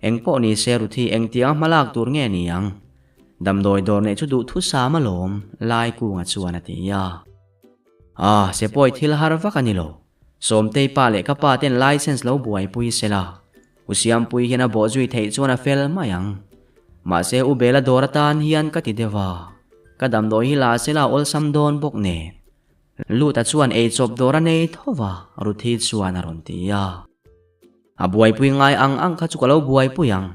Speaker 1: Eng pawh ni se Ruthi engtianga hma lak tur nge ni ang? Damdawi dawr neih chu duh thusam alawm, Lai Kunga chuan a ti a. Ah, Sepawi thil har vak a ni lo. Sawmtei pa leh ka pa ten license lo buaipui se la, U Siampui hian a bawh zui theih chuan a fel mai ang. Mahse U Bela dawr atan hian ka ti deuh a, ka damdawi hi la se la awlsam dawn bawk nen. Luta chuan eichawp dawr a nei tho va, Ruthi chuan a rawn ti a. A buaipui ngai ang ang kha chu ka lo buaipui ang.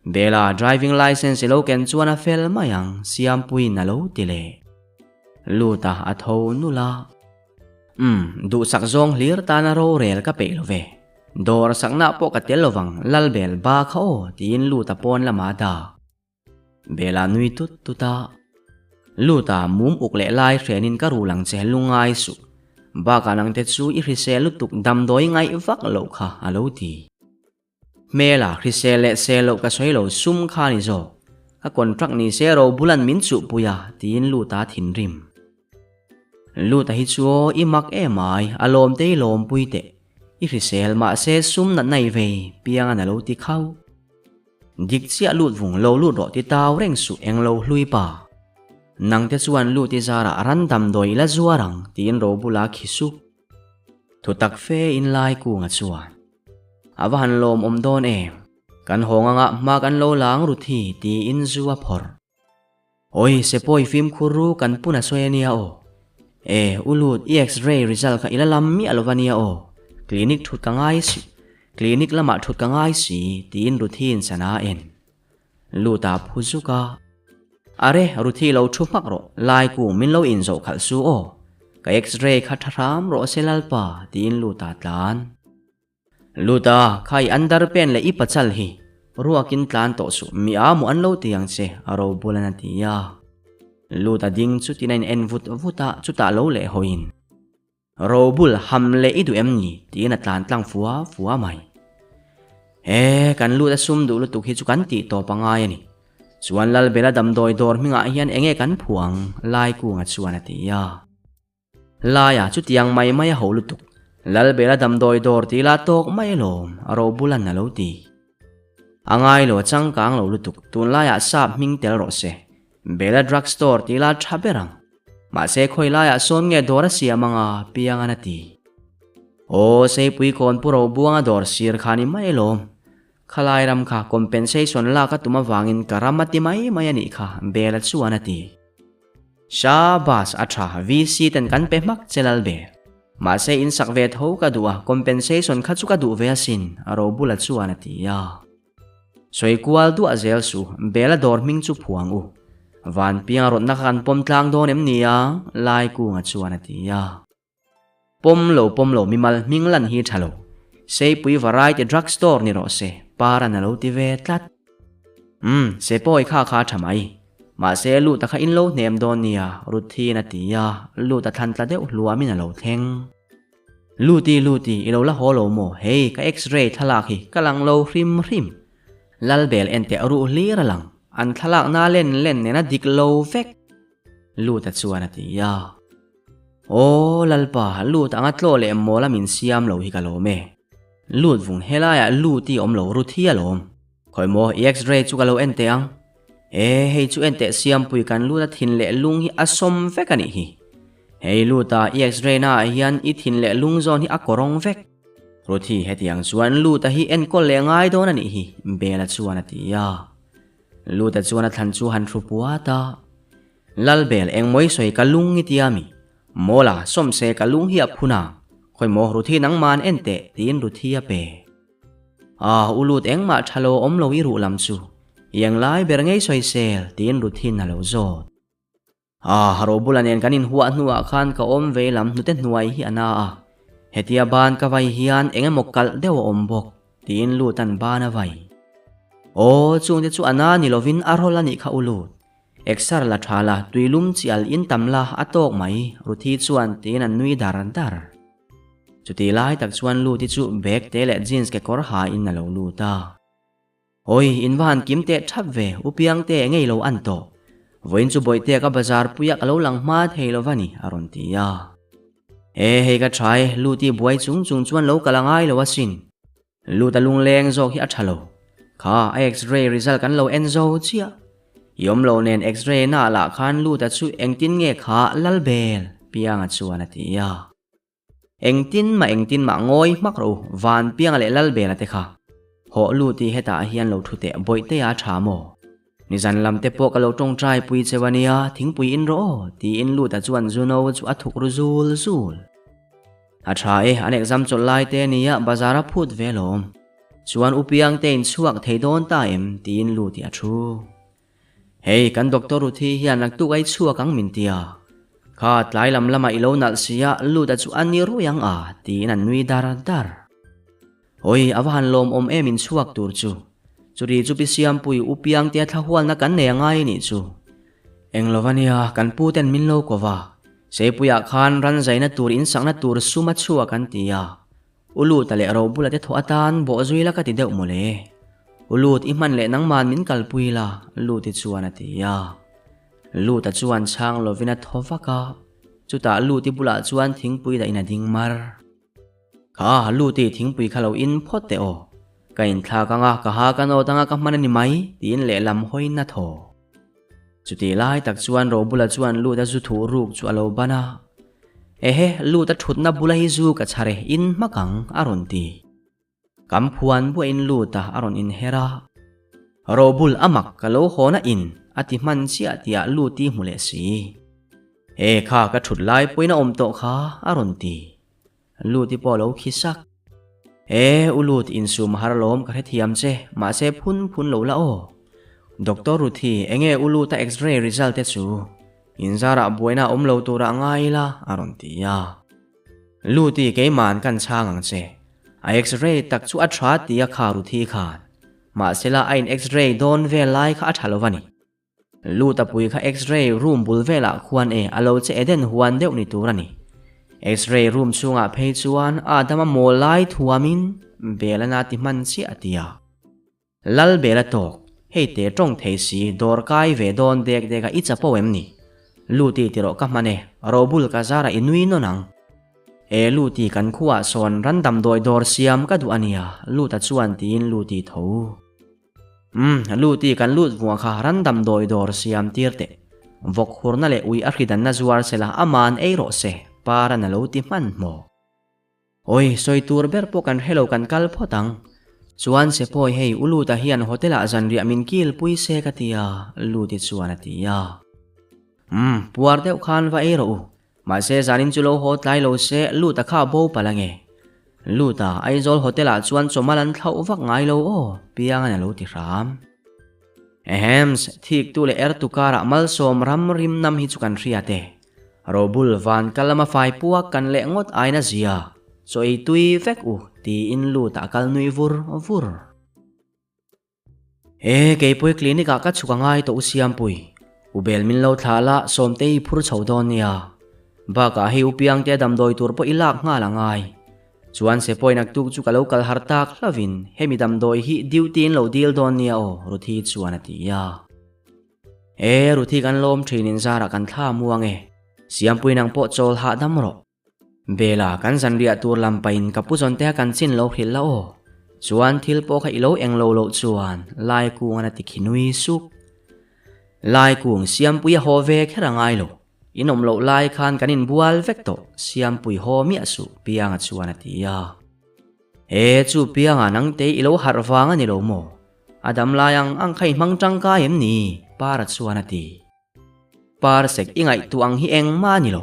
Speaker 1: Bela, driving licence i lo ken chuan a fel mai ang, Siampuiin a lo ti leh. Lut a, a tho nul a. Umm, duhsak zawng hlir tana rorel ka peih lo ve. Dawr sakna pawh ka tel lovang, Lalbel ba kha aw, tiin Luta pawn lamah a dah. Bela nui tut tut a. Lut a, mum uk leh lai hrenin ka rul ang che, lungai suh. Bakah nang te chu i hrisel lutuk damdawi ngaih vak loh kha a lo ti. Hmela, hrisel leh sel loh ka sawi lo, sum kha ni zawk. Ka contract ni se ro bulan min chuhpui a, tiin Luta thinrim. Luta hi chu aw i mak em ai, a lawm te i lawmpui teh. I hrisel mahse sum natna i vei, piangan a lo ti khauh. Dik chiah lut vung lo lut rawh ti tau reng suh eng lo hlui pa. Nang te chuan lut i zarah ran damdawi i la zuar ang tiin ro bula khi sup. Thu tak fe in lai kunga chuan. A va han lawm awm dawn em. Kan hawng anga hma kan lo lang ru thi tiin zu a phawrh. Awi, Sepawi fimkhur ru kan pun a sawi a nia aw. E, u Lut, i X-ray result kha i la lam miah lo va nia aw. Clinic thut ka ngai si, clinic lamah thut ka ngai si, tiin Ruthiin sana a en. Lut a phu zuk a. Are, Ruthi lo thu hmak rawh, lai kung min lo inzawh khalh su aw. Ka X-ray kha tha hram rawh se Lalpa, tiin Lut a tlan. Lut a, kha i underpant leh i pachal hi ruakin tlan tawh suh, mi a maw an lo ti ang che, a ro bulan a ti a. Lut a ding chutin a in en vut vut a, chutah lo leh hawiin, Ro bul ham leh i duh em ni? tiin a tlan tlang fua fua mai. He, kan lut a sum duh lutuk hi chu kan tih tawp a ngai a ni. Chuan Lalbela damdawi dawr hmingah hian enge kan phuah ang? Laikunga chuan a ti a. Laia chutiang mai mai a ho lutuk. Lalbela damdawi dawr tih lah tawk mai alawm, a ro bulan a lo ti. A ngai lo a changkang lo lutuk, tunlaiah sap hming tel rawh se. Bela drug store tih lah tha ber ang. Mahse khawi laiah sawn nge dawr a siam anga piangan a ti. Aw, Seipui kawn pu ro buanga dawr sir kha ni mai alawm. Khalai ram kha compensation lak a tum avangin ka ram a ti mai mai a nih kha, Bela chuan a ti. Shabas a tha, VC ten kan pe hmak che lal ve. Mahse in sak ve tho ka duh a, compensation kha chu ka duh ve asin, a ro bula chuan a ti a. Sawi kual duah zel su, Bela dawr hming chu phuang u. Vanpianga rawtna kha kan pawm tlang dawn em ni a? Laikunga chuan a ti a. Pawm lo pawm lo mimal hming lan hi tha lo. Seipui variety drug store ni rawh se, Paran a lo ti ve tlat. Umm, Sepawi kha kha tha mai. Mahse Luta kha in lo hnem dawn nia, Ruthiin a ti a, Luta thlan tla deuh hluamin a lo thleng. Luti, Luti, i lo la haw lo maw? Hei, ka x-ray thlalak hi ka lang lo hrim hrim. Lalbel enteh ruh hlir a lang, an thlalakna len len nena dik lo vek. Luta chuan a ti a. Aw Lalpa, lut anga tlaw leh mawla min siam lo hi ka lawm e. Lut vung helaiah lut i awm lo rut hi a lawm. Khawi maw, i x-ray chu ka lo en teh ang. E, hei chu en teh siampui kan lut a thin leh lung hi a sawm vek a nih hi. Hei lut a, i x-ray naah hian i thin leh lung zawn hi a kawrawng vek. Ruthi hetiang chuan lut a hi enkawl leh ngai dawn a nih hi, Bela chuan a ti a. Luta chuan a thlan chu han hru puat a, Lalbel engmawi sawi ka lung i tia mi? Mawla, sawmse ka lung hi a phun a, khawi maw Ruthi nangman en teh tiin Ruthi a pe. Ah, u Lut engmah tha lo awm lo i ruh lam chu, i englai ber ngei sawi sel tiin Ruthin a lo zawt. Ah, Robula nen kan inhuah hnuah khan ka awm ve lam hnute hnuai hi a na a, hetia ban ka vai hian eng emaw kalh deuh a awm bawk, tiin Lutan ban a vai. Aw, chungte chu a na ni lovin a rawl a nih kha u Lut. Exer la tha la, tuilum chi al in tam la a tawk mai, Ruthi chuan tiin a nui dar dar. Chuti lai tak chuan Luti chu bag te leh jeans kekawr ha in a lo lut a. Awi, in va han kim teh thap ve, u Piangte ngei lo an tawh. Vawiin chu Bawihtea ka bazar puia ka lo lang hma thei lo va ni, a rawn ti a. E, hei ka tha e, Luti buai chung chung chuan lo kal a ngai lo asin. Luta lungleng zawk hi a tha lo. Kha, a x-ray result kan lo en zo chiah. I awm lo nen x-ray naah lah khan Luta chu engtin nge kha Lalbel, Pianga chuan a ti a. Engtin mah engtin mah ngawi hmak rawh u, Vanpianga leh Lalbela te kha. Hawh lut i hetah hian lo thu teh Bawihtea a tha maw? Nizan lam te pawh ka lo tawngtai pui cheu a nia, thingpui in rawh aw, tiin Luta chuan Zuno chu a thuk ru zul zul. A tha e, an exam chawlh lai te ania bazar a phut ve alawm. Chuan U Piangte in chhuak thei dawn ta em? tiin Luti a thu. Hei, kan Doctor Ruthi hian naktuk ai chhuak ang min ti a. Kha tlai lam lamah i lo nalh si a, Luta chu a ni ruih ang a, tiin an nui dar dar. Hawi, a va han lawmawm em in chhuak tur chu. Churi chu Pi Siampui U Piangtea thla hualna kan nei a ngai a nih chu. Eng lo va nia, kan pu ten min lo ko va. Seipuiah khan ran zaina tur in sakna tur sum a chhuak an ti a. U Luta leh Robula te thawh atan bawh zui la ka ti deuh mawle. U Lut i hman leh nangman min kalpui la, Luti chuan a ti a. Luta chuan chhang lovin a thaw vak a, chutah Luti bulah chuan thingpui dah in a ding mar. Kha, Luti thingpui kha lo in phawt teh aw. Ka inthlak anga ka ha ka nawt anga ka hman a ni mai, tiin lehlam hawiin a thaw. Chutih lai tak chuan Robula chuan Luta zu thuh ruk chu a lo ban a. Ehe, Luta thutna bula hi zu ka chhar e, in hmak ang, a rawn ti. Kam phuan buahin Luta a rawn inher a. Robul a mak ka lo hawn a in, a ti hman chiah tihah Luti hmu leh si. E kha ka thut lai pawhin a awm tawh kha a rawn ti. Luti pawh a lo khi sak. E u Lut insum har alawm ka hrethiam che mahse phun phun lo la aw. Doctor Ruthi enge u Luta x-ray result te chu inzarah buaina a awm lo turah ngai ila a rawn ti a. Luti keima'n kan chhang ang che. A x-ray tak chu a tha ti a kha Ruthi khan. Mahsela a in x-ray dawn vel lai kha a tha lo va ni. Luta pui kha x-ray room bul velah khuan e a lo che eden huan deuh ni tur a ni. X-ray room chhungah phei chuan Adama mawl lai thuamin bel a na ti hman chiah a ti a. Lal bel a tawk, hei te tawng thei si dawr kai ve dawn dek dek a i chapo em ni? Luti ti rawh ka hman e, robul ka zarah i nui nawn ang. E Luti kan khuaah sawn ran damdawi dawr siam ka duh a nia, Luta chuan tiin Luti tho. Umm, Luti kan lut vunga kha ran damdawi dawr siam tir teh. Vawk hurna leh ui a hridanna zuar sela aman ei rawh se, Paran a lo ti hmanhmawh. Awi, sawi tur ber pawh kan hrelo kan kal phawt ang. Chuan se pawi hei u Luta hian hotel ah zanriah min kil pui se ka ti a, Luti chuan a ti a. Umm, puar deuh khan va ei rawh u. Mahse zanin chu lo haw tlai lo se Luta kha bo palh ange. Luta, Aizawl hotel ah chuan chawmal an thlauh vak ngai lo aw, Piangan a lo ti hram. Ehems, thiktu leh ertu karah malsawm ram rim nam hi chu kan hriat e. Robul van kal lama fai puak kan leh ngawt aina zia, chaw ei tui vek u tiin Luta a kal nui vur vur. E, keipui clinic ah ka chhuk a ngai tawh u Siampui. U Bel min lo thlah la, Sawmte i phur chho dawn nia. Bakah hei u Piangte damdawi tur pawh i lak nghal a ngai. Chuan Sepawi naktuk chu ka lo kal har tak hlavin hemi damdawi hi duty in lo dil dawn nia aw Ruthi chuan a ti a. E, Ruthi kan lawm thin in zarah kan thla muang e. Siampui nang pawh chawl hahdam rawh. Bela, kan zanriah tur lam pahin ka pu zawnte a kan chin lo hrilh la aw. Chuan thil pawh kha i lo eng lo loh chuan Laikungan a ti khi nui sup. Laikung, Siampui a haw ve kher a ngai lo. In awm loh lai khan kan inbual vek tawh, Siampui haw miah suh, Pianga chuan a ti a. E, chu Pianga nangte i lo harh vang a ni lo maw? A dam lai ang ang kha i hmang tangkai em ni? Para chuan a ti. Parsek i ngaihtuah ang hi engmah a ni lo.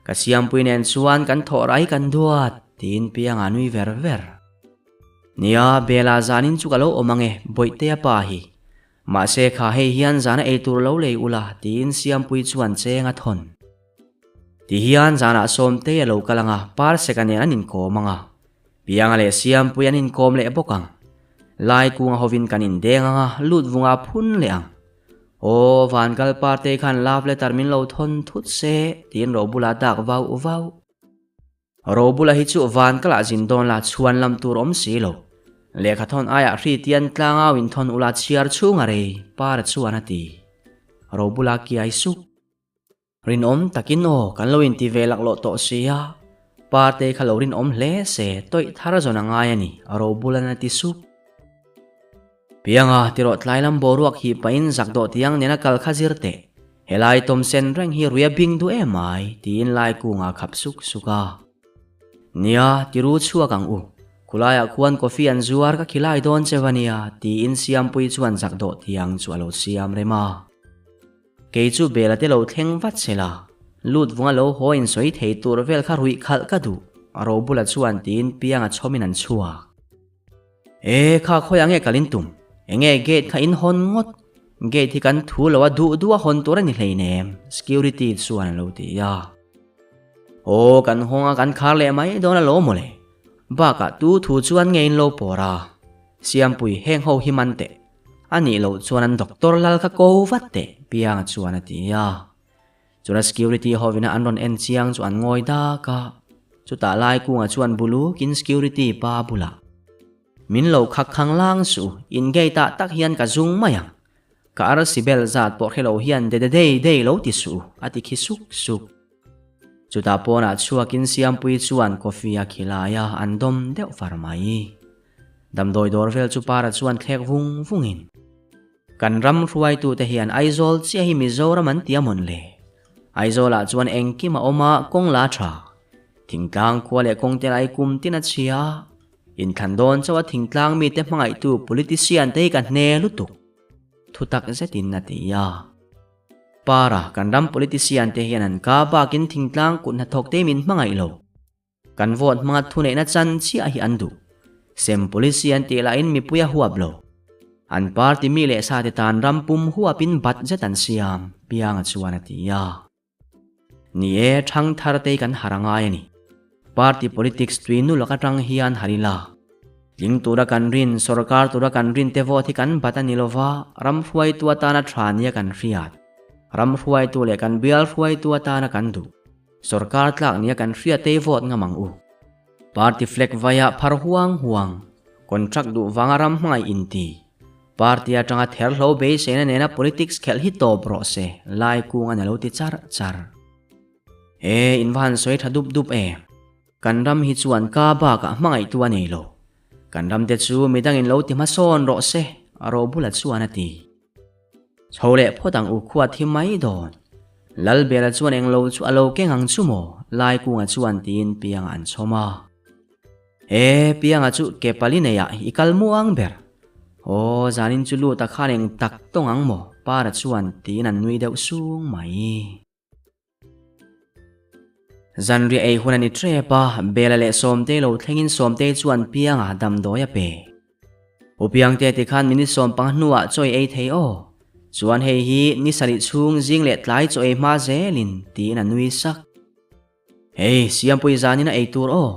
Speaker 1: Ka siampui nen chuan kan thawh rai kan duat, tiin Pianga nui ver ver. Nia, Bela zanin chu ka lo awm ang e, Bawihtea pa hi. Mahse kha hei hian zana ei tur lo lei ula, tiin Siampui chuan cheng a thawn. Tihian zanah Sawmtei a lo kal ang a, Parseka nen an inkawm ang a. Pianga leh Siampui an inkawm leh bawk ang. Laikunga hovin kan indeng ang a, lut vunga phun leh ang. Aw, van kal parte khan love letter min lo thawn thut se, tiin Robula dak vau vau. Robula hi chu van kalah zin dawn la chhuan lam tur awm si lo. Lehkha thawn aiah hri tian tlangau in thawn ula chhiar chhung a rei, Para chuan a ti. Robula kiai sup. Rinawm takin aw, kan lo inti ve laklawh tawh si a, Parte kha lo rinawm hle se, tawih thar zawn a ngai a ni, Robulan a ti sup. Pianga, tirawh tlai lam boruak hi pahin zak dawh tiang nena kal kha zir teh, helai tawm sen reng hi ruia bing duh em ai, tiin Laikunga a khap suk suk a. Nia, tiru chhuak ang u, khulaiah khuan coffee an zuar ka khilai dawn che va nia, tiin Siampuii chuan zak dawh tiang chu a lo siam rem a. Kei chu Bela te lo thleng vat se la, lut vunga lo haw in sawi thei tur vel kha ruih khalh ka duh, Robula chuan tiin Pianga chhawmin an chhuak. E, kha khawiah nge kal in tum? Enge gate kha in hawn ngawt? Gate hi kan thu lo a duh duh a hawn tur a ni hleinem, security chuan a lo ti a. Aw, kan hawng a kan khar leh mai dawn alawm mawle. Bakah tu thu chuan nge in lo pawr a? Siampui heng ho hi man teh. A nih loh chuan an doctor lal kha ko vat teh, Pianga chuan a ti a. Chuna security hovina an rawn en chiang chu an ngawi dak a. Chutah lai kunga chuan bulukin security pa bulah, Min lo khak khang lang suh, in gate ah tak hian ka zung mai ang. Ka arsi bel zat pawh hre lo hian de de dei dei lo ti suh, a ti khi suk suk. Chutah pawnah chhuakin Siampuii chuan coffee a khilai a, an dawm deuh far mai. Damdawi dawr vel chu Para chuan thlek vung vungin, Kan ram hruaitute hian Aizawl chiah hi Mizoram an ti a mawn le? Aizawlah chuan engkim a awm a, kawng la tha. Thingtlang khua leh kawng te lai kum tin a chhia. Inthlan dawn chauh a thingtlang mite hmangaihtu politician te hi ka hne lutuk. Thutak zetin a ti a. Para, kan ram politician te hian an ka bakin thingtlang kut hnathawk te min hmangaih lo. Kan vote hmanga thuneihna chan chiah hi an duh. Sem policy an tih lahin mipui a huap lo. An party mi leh sa te tan ram pum huapin budget an siam, Pianga chuan a ti a. Ni e, thangthar te hi kan har a ngai a ni. Party politics tui nu lak atang hian har ila. Tling tura kan rin, sorkar tura kan rin te vote hi kan bat a ni lova, ram hruaitu atana tha nia kan hriat. Ram hruaitu leh kan bial hruaitu atana kan duh. Sorkar tlak nia kan hria tei vote ngam ang u. Party flag vaia phar huang huang, contract duh vanga ram hmangaih inti. Party atanga therhlo beiseina nena politics khelh hi tawp rawh se, lai kung a na lo ti char char. E, in va han sawi tha dup dup e. Kan ram hi chuan ka bakah hmangaihtu a nei lo. Kan ram te chu midangin lo ti hmasawn rawh se, a ro bulah chuan a ti. Chho leh phawt ang u khuat hi mai dawn. Lalbela chuan englo chu a lo keng ang chu maw? Laikunga chuan tiin Pianga an chhawm a. E, Pianga chu ke pali neiah i kal muang ber. Aw, zanin chu lut a khan eng tak tawng ang maw? Para chuan tiin an nui deuh sung mai. Zanriah ei hun a ni ṭep a, Bela leh Sawmtei lo thlengin Sawmtei chuan Pianga damdawi a pe. U Piangte tikhan minute sawmpanga hnuah chaw i ei thei aw. Chuan hei hi ni sarih chhung zing leh tlai chaw ei hma zelin tiin a nui sak. Hei, Siampui zanin a ei tur aw.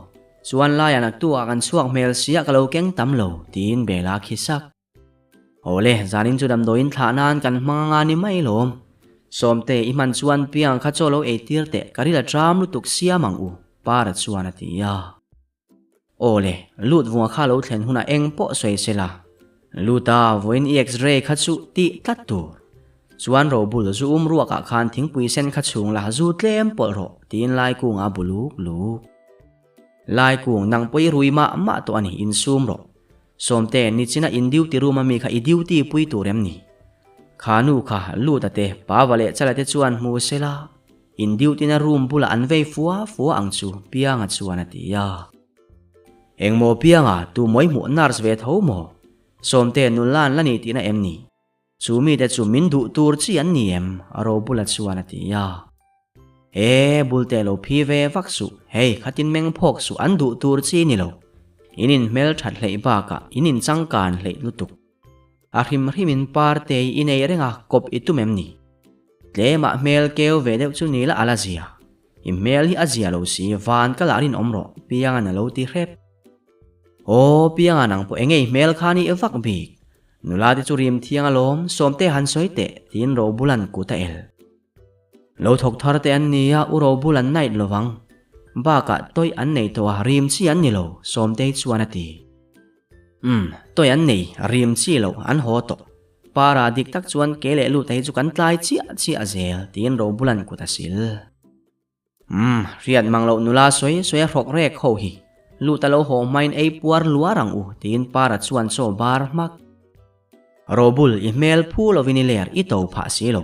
Speaker 1: Chuan laiah naktuah kan chhuak hmel sia ka lo keng tam lo tiin Bela a khi sak. Awle, zanin chu damdawiin thlah nan kan hmang anga ni mai lawm. Sawmte, i hman chuan piang kha chaw lo ei tir teh, ka ril a ṭam lutuk siam ang u, Para chuan a ti a. Awle, lut vunga kha lo thlen hunah eng pawh sawi se la. Lut a, vawiin i x-ray kha chu tih tlat tur. Chuan robul zu um ruakah khan thingpui sen kha chhung la zu tlem pawlh rawh, tiin Laikunga a bu luk luk. Laikung, nang pawh i rui mah mah tawh a ni, insum rawh. Sawmte, nichina in duty room a mi kha i duty pui tur em ni? Kha nu kha, Luta te, Pava leh Chala te chuan hmu se la, in duty na room bulah an vei fua fua ang chu, Pianga chuan a ti a. Engmaw Pianga, tu mawi hmuh nurse ve tho maw? Sawmte, nula an la ni tihna em ni? Chu mite chu min duh tur chi an ni em? Robula chuan a ti a. E, Bulte lo phi ve vak suh, hei khatin meng phawk suh an duh tur chi ni lo. In inhmel that hleih bakah in inchangkan hleih lutuk. A hrim hrimin Partei i nei reng a, kawp i tum em ni? Tlemah hmel keu ve deuh chu ni la a la zia. I hmel hi a zia lo si, van ka lah rinawm rawh, Piangan a lo ti hrep. Aw, Pianga nang pawh engei hmel kha ni vak bik. Nula te chu rim thiang alawm, Sawmte han sawi teh, tiin Robulan kut a el. Lo thawk thar te an nia, u Robul an night lovang. Bakah tawih an nei tawh a, rim chi an ni lo, Sawmtei chuan a ti. Umm, tawih an nei, rim chi lo, an haw tawh. Para dik tak chuan ke leh lut a hi chu kan tlai chiah chiah zel, tiin Robulan kut a sil. Umm, hriat mang loh nula sawi sawi a hrawk rek ho hi. Lut a lo haw hmain ei puar luar ang u, tiin Para chuan chaw bar hmak. Robul, i hmel phu lovin i ler, i to phah si lo.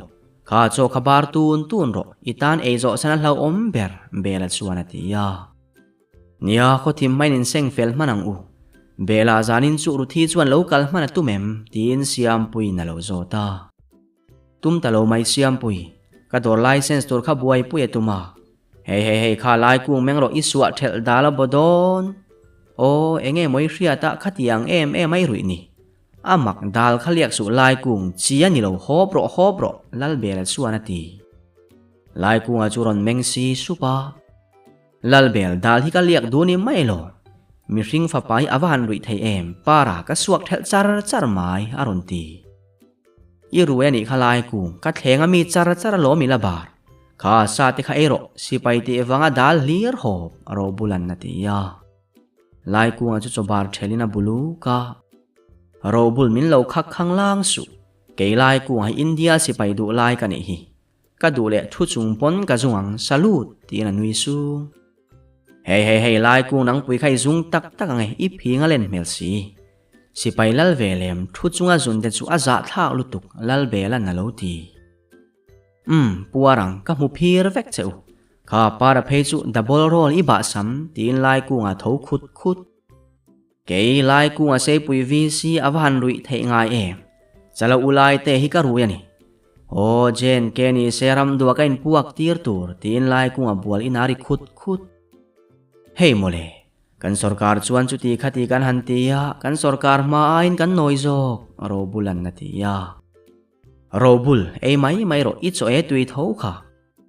Speaker 1: Kha chaw kha bar tun tun rawh, i tan ei zawh san a hlauhawm ber, Bela chuan a ti a. Nia, khawthim hmain inseng fel hman ang u. Bela zanin chu Ruthi chuan lo kal hman a tum em? tiin Siampuiin a lo zawt a. Tum ta lo mai Siampui, ka dawr license tur kha buaipui a tum a. Hei hei hei kha lai kung meng rawh i suah thelh dal a baw dawn. Aw, enge maw i hriat a khatiang em em a i ruih ni. A mak dal kha liak suh lai kung chi a ni lo hawp rawh hawp rawh Lalbela chuan a ti. Lai kunga chu rawn meng si sup a. Lalbel dal hi ka liak duh ni mai lo. Mihring fapa hi a va han ruih thei em, para ka suak thelh char char mai a rawn ti. I ruai a nih kha lai kung, ka thleng a mi char char alawm i la bar. Kha sa te kha ei rawh, sipai tih vanga dal hlir hawp a ro bulan a ti a. Lai kunga chu chaw bar thelin a bu luk a. Ro bul min lo khak khang lang suh, kei lai kunga hi India sipai duh lai ka nih hi. Ka duh leh thu chung pawn ka zung ang, salute tiin a nui sung. Hei hei hei lai kung nangpui kha i zung tak tak ang e, i phing a len hmel si. Sipai lal ve lem, thu chunga zun te chu a zahthlak lutuk, lal Belan a lo ti. Umm, puar ang, ka hmu phir vek che u. Kha para phei chu double roll i bah sam, tiin lai kungah tho khut khut. Kei lai kunga seipui VC a va han ruih theih ngai em? Chala u lai te hi ka rui a ni. Aw Jane ke ni se ram duah ka inpuak tir tur tiin lai kunga bual in a ri khut khut. Hei mawle, kan sorkar chuan chuti khati kan han ti a, kan sorkar hma aiin kan nawi zawk, Robula'n a ti a. Robul, ei mai mai rawh, i chaw e tui tho kha.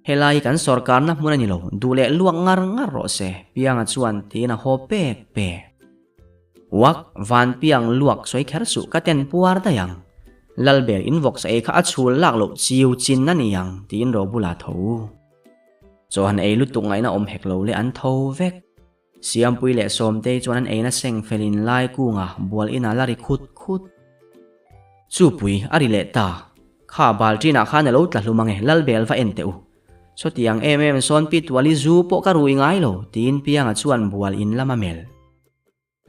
Speaker 1: Helai hi kan sorkarna hmun a ni lo, duh leh luak ngar ngar rawh se, Pianga chuan tiin a haw pek pek. Uak, van piang luak sawi kher suh ka ten puar daih ang. Lalbel in vawksa ei kha a chhul lak loh chiu chin a ni ang, tiin Robula tho. Chaw han ei lutuk ngaihna awm hek lo leh an tho vek. Siampui leh Sawmtei chuan an eina seng felin lai kunga bual inah la ri khut khut. Chupui a ri leh ta. Kha bal ṭinah khan a lo tla hlum ange, Lalbel va en teh u. Sawtiang em em sawn Pi Tuali zu pawh ka rui ngai lo, tiin Pianga chuan bual in lam a melh.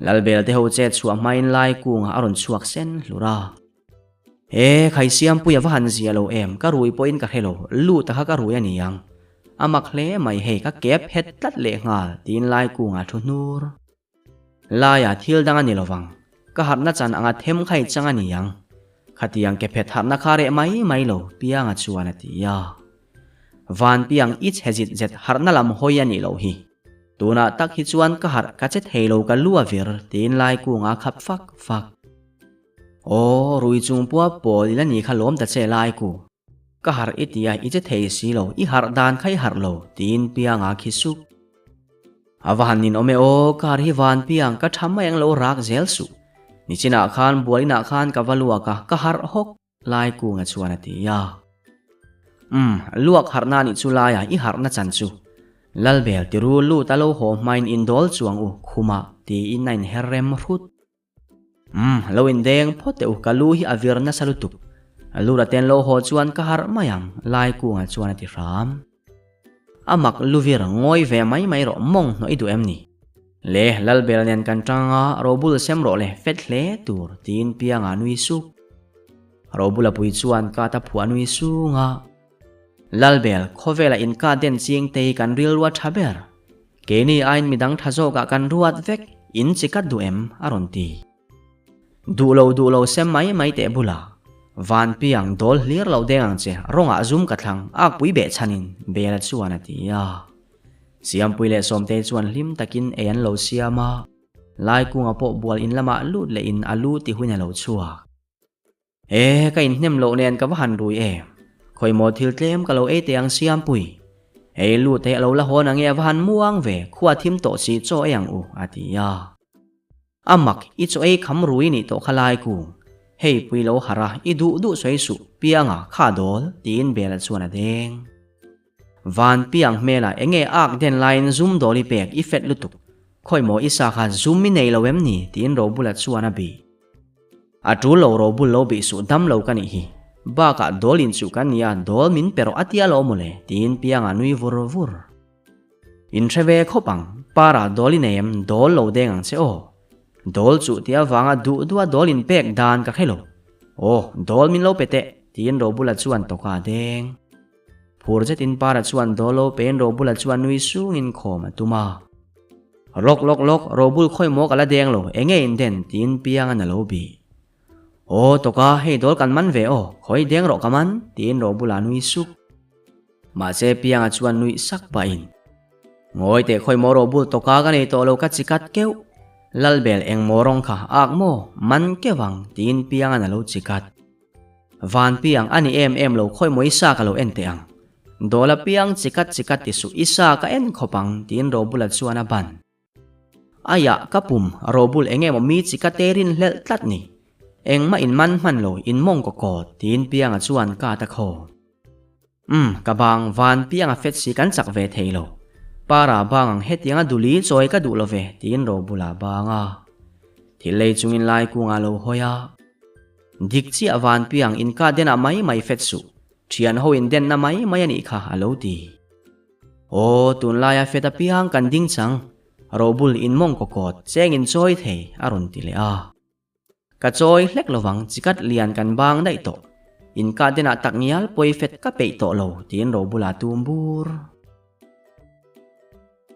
Speaker 1: Lalbel te ho chet chhuah hmain lai kunga a rawn chhuak sen hlur a. E, khai Siampuia va han zia lo em, ka rui pawhin ka hre lo, lut a kha ka rui a ni ang. A mak hle mai hei, ka kep het tlat leh nghal, tiin lai kungah thu hnur. Laia thil dang a ni lovang, ka harhna chan anga them khai chang a ni ang. Khatiang ke phet harhna kha reh mai mai lo, Pianga chuan a ti a. Van piang i chhe zit zet harhna lam hawi a nih loh hi. Tunah tak hi chuan ka harh ka che thei lo ka lu a vir, tiin lai kungah a khap fak fak. Aw, rui chung pua pawl ila ni kha lawm ta che lai ku. Ka harh i tia i che thei si lo, i harh dan kha i harh lo, tiin Pianga khi sup. A va han ninawm e aw, ka harh hi van Piang, ka tha mai ang lo rak zel suh. Nichinah khan bual inah khan ka va luak a, ka harh hawk, lai kunga chuan a ti a. Umm, luak harhna nih chu laia i harhna chan chu. Lalbel tiru lut a lo haw hmain indawl chuang u, khumah, tiin a inher rem hrut. Umm, lo indeng phawt teh u, ka lu hi a vir nasa lutuk. Lura ten lo haw chuan ka harh mai ang, lai kungah chuan a ti hram. A mak lu vir ngawi ve mai mai rawh mawng hnawh i duh em ni? Le, Lalbel nen kan tang a, Robul sem rawh le, fet hle tur, tiin Pianga nui suk. Robula pui chuan ka ta phuah nui sung a. Lalbel, khawvela inka den ching te hi kan rilru a tha ber. Keini aiin midang tha zawkah kan ruat vek, in chi kat duh em? a rawn ti. Duh lo duh lo sem mai mai teh bulah, van piang dawl hlir lo deng ang che, rawngah zum ka thlang, akpui beh chhanin, Bela chuan a ti a. Siampui leh Sawmtei chuan hlim takin ei an lo siam a, Laikunga pawh bual in lamah lut lehin a lu ti huin a lo chhuak. E, ka inhnem loh nen ka va han rui em. Khawimaw thil tlem ka lo ei teh ang Siampui. Ei lut hei a lo la hawn ange a va han muang ve, khua thim tawh si chaw ei ang u, a ti a. A mak, i chaw ei kham rui nih tawh kha lai kung. Hei pui lo harh a, i duh duh sawi suh, Pianga, kha dawl, tiin Bela chuan a deng. Van piang hmelah enge ak den laiin zum dawl i pek i fet lutuk. Khawimaw i sa kha zum i nei lo em ni? tiin Robula chuan a bih. A tul lo Robul lo bih suh dam lo ka nih hi. Bakah dawl in chuh kan nia dawl min pe rawh a tia lo mawle tiin Pianga nui vur vur. In hre ve khawp ang, Para dawl i nei em dawl lo deng ang che aw. Dawl chuh tih avanga duh duha dawl in pek dan ka hre lo. Aw, dawl min lo pe teh tiin Robula chuan tawka a deng. Phur zetin Para chuan Dolo pein Robula chuan nui sungin khawm a tum a. Lawk lawk lawk, Robul khawi maw ka la deng lo, enge in den? tiin Piangan a lo bih. Aw tawka, hei dawl kan man ve aw, khawi deng rawh ka man, tiin Robula nui sup. Mahse Pianga chuan nuih sak pahin, Ngawi teh khawi maw Robul tawka ka nei tawh lo ka chikat keuh, Lalbel eng maw rawng kha ak maw, man keuh ang, tiin Piangan a lo chikat. Van piang a ni em em lo khawi maw i sa ka lo en teh ang. Dawla piang chikat chikat ti suh i sa ka en khawp ang tiin Robula chuan a ban. Aiah ka pum Robul eng emaw mi chikat te rin hlelh tlat ni. Engmah in man hman lo in mawng kaw kawt tiin Pianga chuan ka ta khaw. Umm ka bang van pianga fet si kan chak ve thei lo. Para bang ang hetianga duli chawi ka duh lo ve tiin Robula bang a. Thil lei chungin lai kungah lo hawi a. Dik chiah van piang in ka denah mai mai fet suh. Thian ho in denna mai mai a nih kha a lo ti. Aw tunlaia fet apiang kan ding chang. Robul in mawng kaw kawt cheng in chawi thei a rawn ti leh a. Ka chawi hlek lovang chikat lian kan bang daih tawh. Inka denah tak ngial pawi fet ka peih tawh lo tiin Robula tum bur.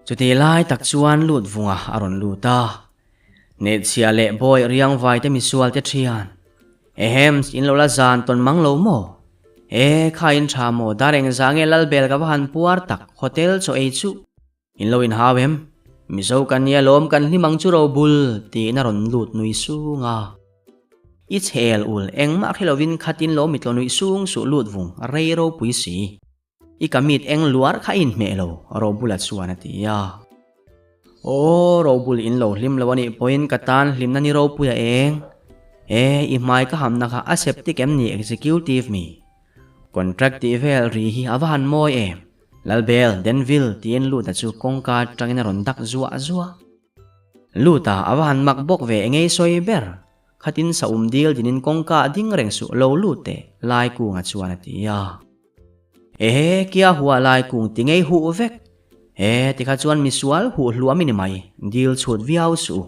Speaker 1: Chuti lai tak chuan lut vunga a rawn lut a. Hnehchhiah leh bawi riangvai te misual te thian. Ehems in lo la zan tawn mang lo maw? E, kha in tha maw, dar engzah nge Lalbel ka va han puar tak, hotel chaw ei chuh. In lo inhau em? Mizo kan nia lawm kan hlim ang chu Robul, tiin a rawn lut nui sung a. I chhel ul, engmah hre lovin khatin lo mitlaw nuih sung suh lut vung, rei ropui si. I ka mit eng luar kha i inhmeh lo, Robula chuan a ti a. Aw, Robul in lo hlim lo a nih pawhin ka tan hlimna ni ropui a eng. E, i hmai ka hamna kha a septic em ni executive mi? Contract tih vel ri hi a va han mawi em? Lalbel, Denville tiin Luta chu kawngka atangin a rawn dak zuah zuah. Luta a va han mak bawk ve engei sawi ber? Khatin sa um dil dinin kawngka a ding reng suh lo lut teh Laikunga chuan a ti a. Ehe, kia hua Laikung ti ngei huh vek. He, tikha chuan misual huh hluam i ni mai, dil chhut viau suh u.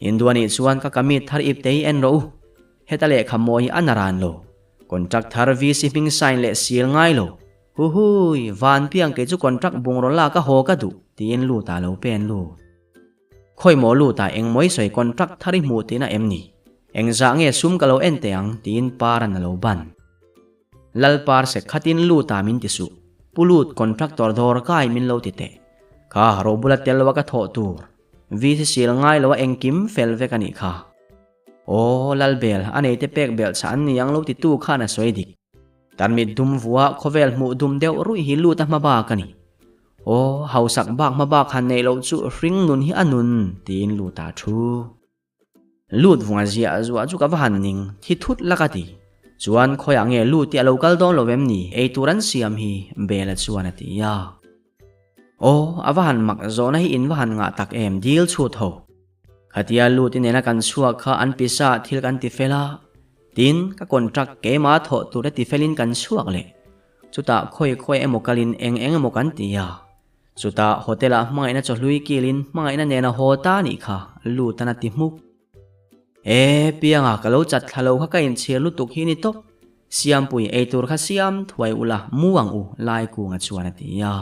Speaker 1: Hindu anih chuan ka kamit thar ip te hi en rawh u. Heta lehkha mawi hi a na ran lo. Contract thar VC hming sign leh seal ngai lo. Huhui, van piang kei chu contract bungraw lak a haw ka duh, tiin lut ah lo pen lut. Khawi maw lut ah eng mawi sawi contract thar i hmuh tihna em ni? Engzah nge sum ka lo en teh ang, tiin Paran a lo ban. Lalpar sek khatin lut ah min ti suh. Pu lut contractor dawr kai min lo ti teh. Kha robula tel lo a ka thawh tur. VC sil ngai lo a engkim fel vek a nih kha. Aw, Lalbel, a neite pek belh chah an ni ang lo ti tu khan a sawi dik. Tarmit dum vua khawvel hmuh dum deuh ruih hi lut a hma bak a ni. Aw, hausak bak hma bak han neih loh chu hring nun hi a nun, tiin lut ah thu. Lut vunga ziah zuah chu ka va han ning, thi thut la ka ti. Chuan khawiah nge lut hi a lo kal dawn lo em ni, ei tur an siam hi, Bela chuan a ti a. Aw, a va han mak zawhna hi in va han ngah tak em, dil chhut ho. Khatia lut i nena kan chhuak kha an pisa thil kan ti fel a, tin, ka contract keimah thawh tur te ti felin kan chhuak leh. Chutah khawi khawi emaw kalin eng eng emaw kan ti a. Chutah hotel ah hmangaihna chawhlui kilin hmangaihna nena haw ta nih kha lut an a ti hmuk. E, Pianga ka lo chat thla lo kha ka inchhir lutuk hi ni tawp. Siampui eitur kha siam thuai ula mu ang u Laikunga chuan a ti a.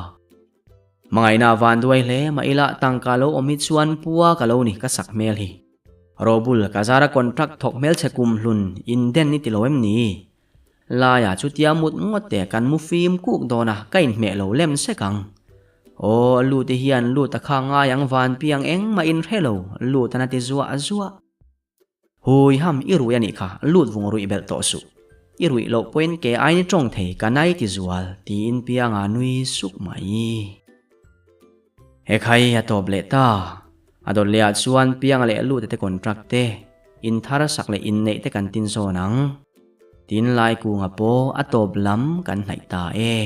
Speaker 1: Hmangaihna a van duai hle mah ila tangka lo awm hi chuan pua ka lo ni ka sak hmel hi. Robul ka zara contract thawk hmelchhe kum hlun in den ni ti lo em ni? Laiah chutia mut ngawt teh kan mu fim kuk dawn a, ka inhmeh lo lem sek ang. Aw, lu te hian lut a kha ngai ang van piang engmah in hre lo, lut an a ti zuah zuah. Hui ham i rui a nih kha, lut vung ruih belh tawh suh. I ruih loh pawhin ke ain i tawng thei ka nai ti zual, tiin pianga nui suk mai. Hekhai a tawp leh ta. A dawt lehah chuan pianga leh lute te contract te, in thar sak leh inneih te kan tin zawn ang. Tin Laikunga pawh a tawp lam kan hnaih ta e.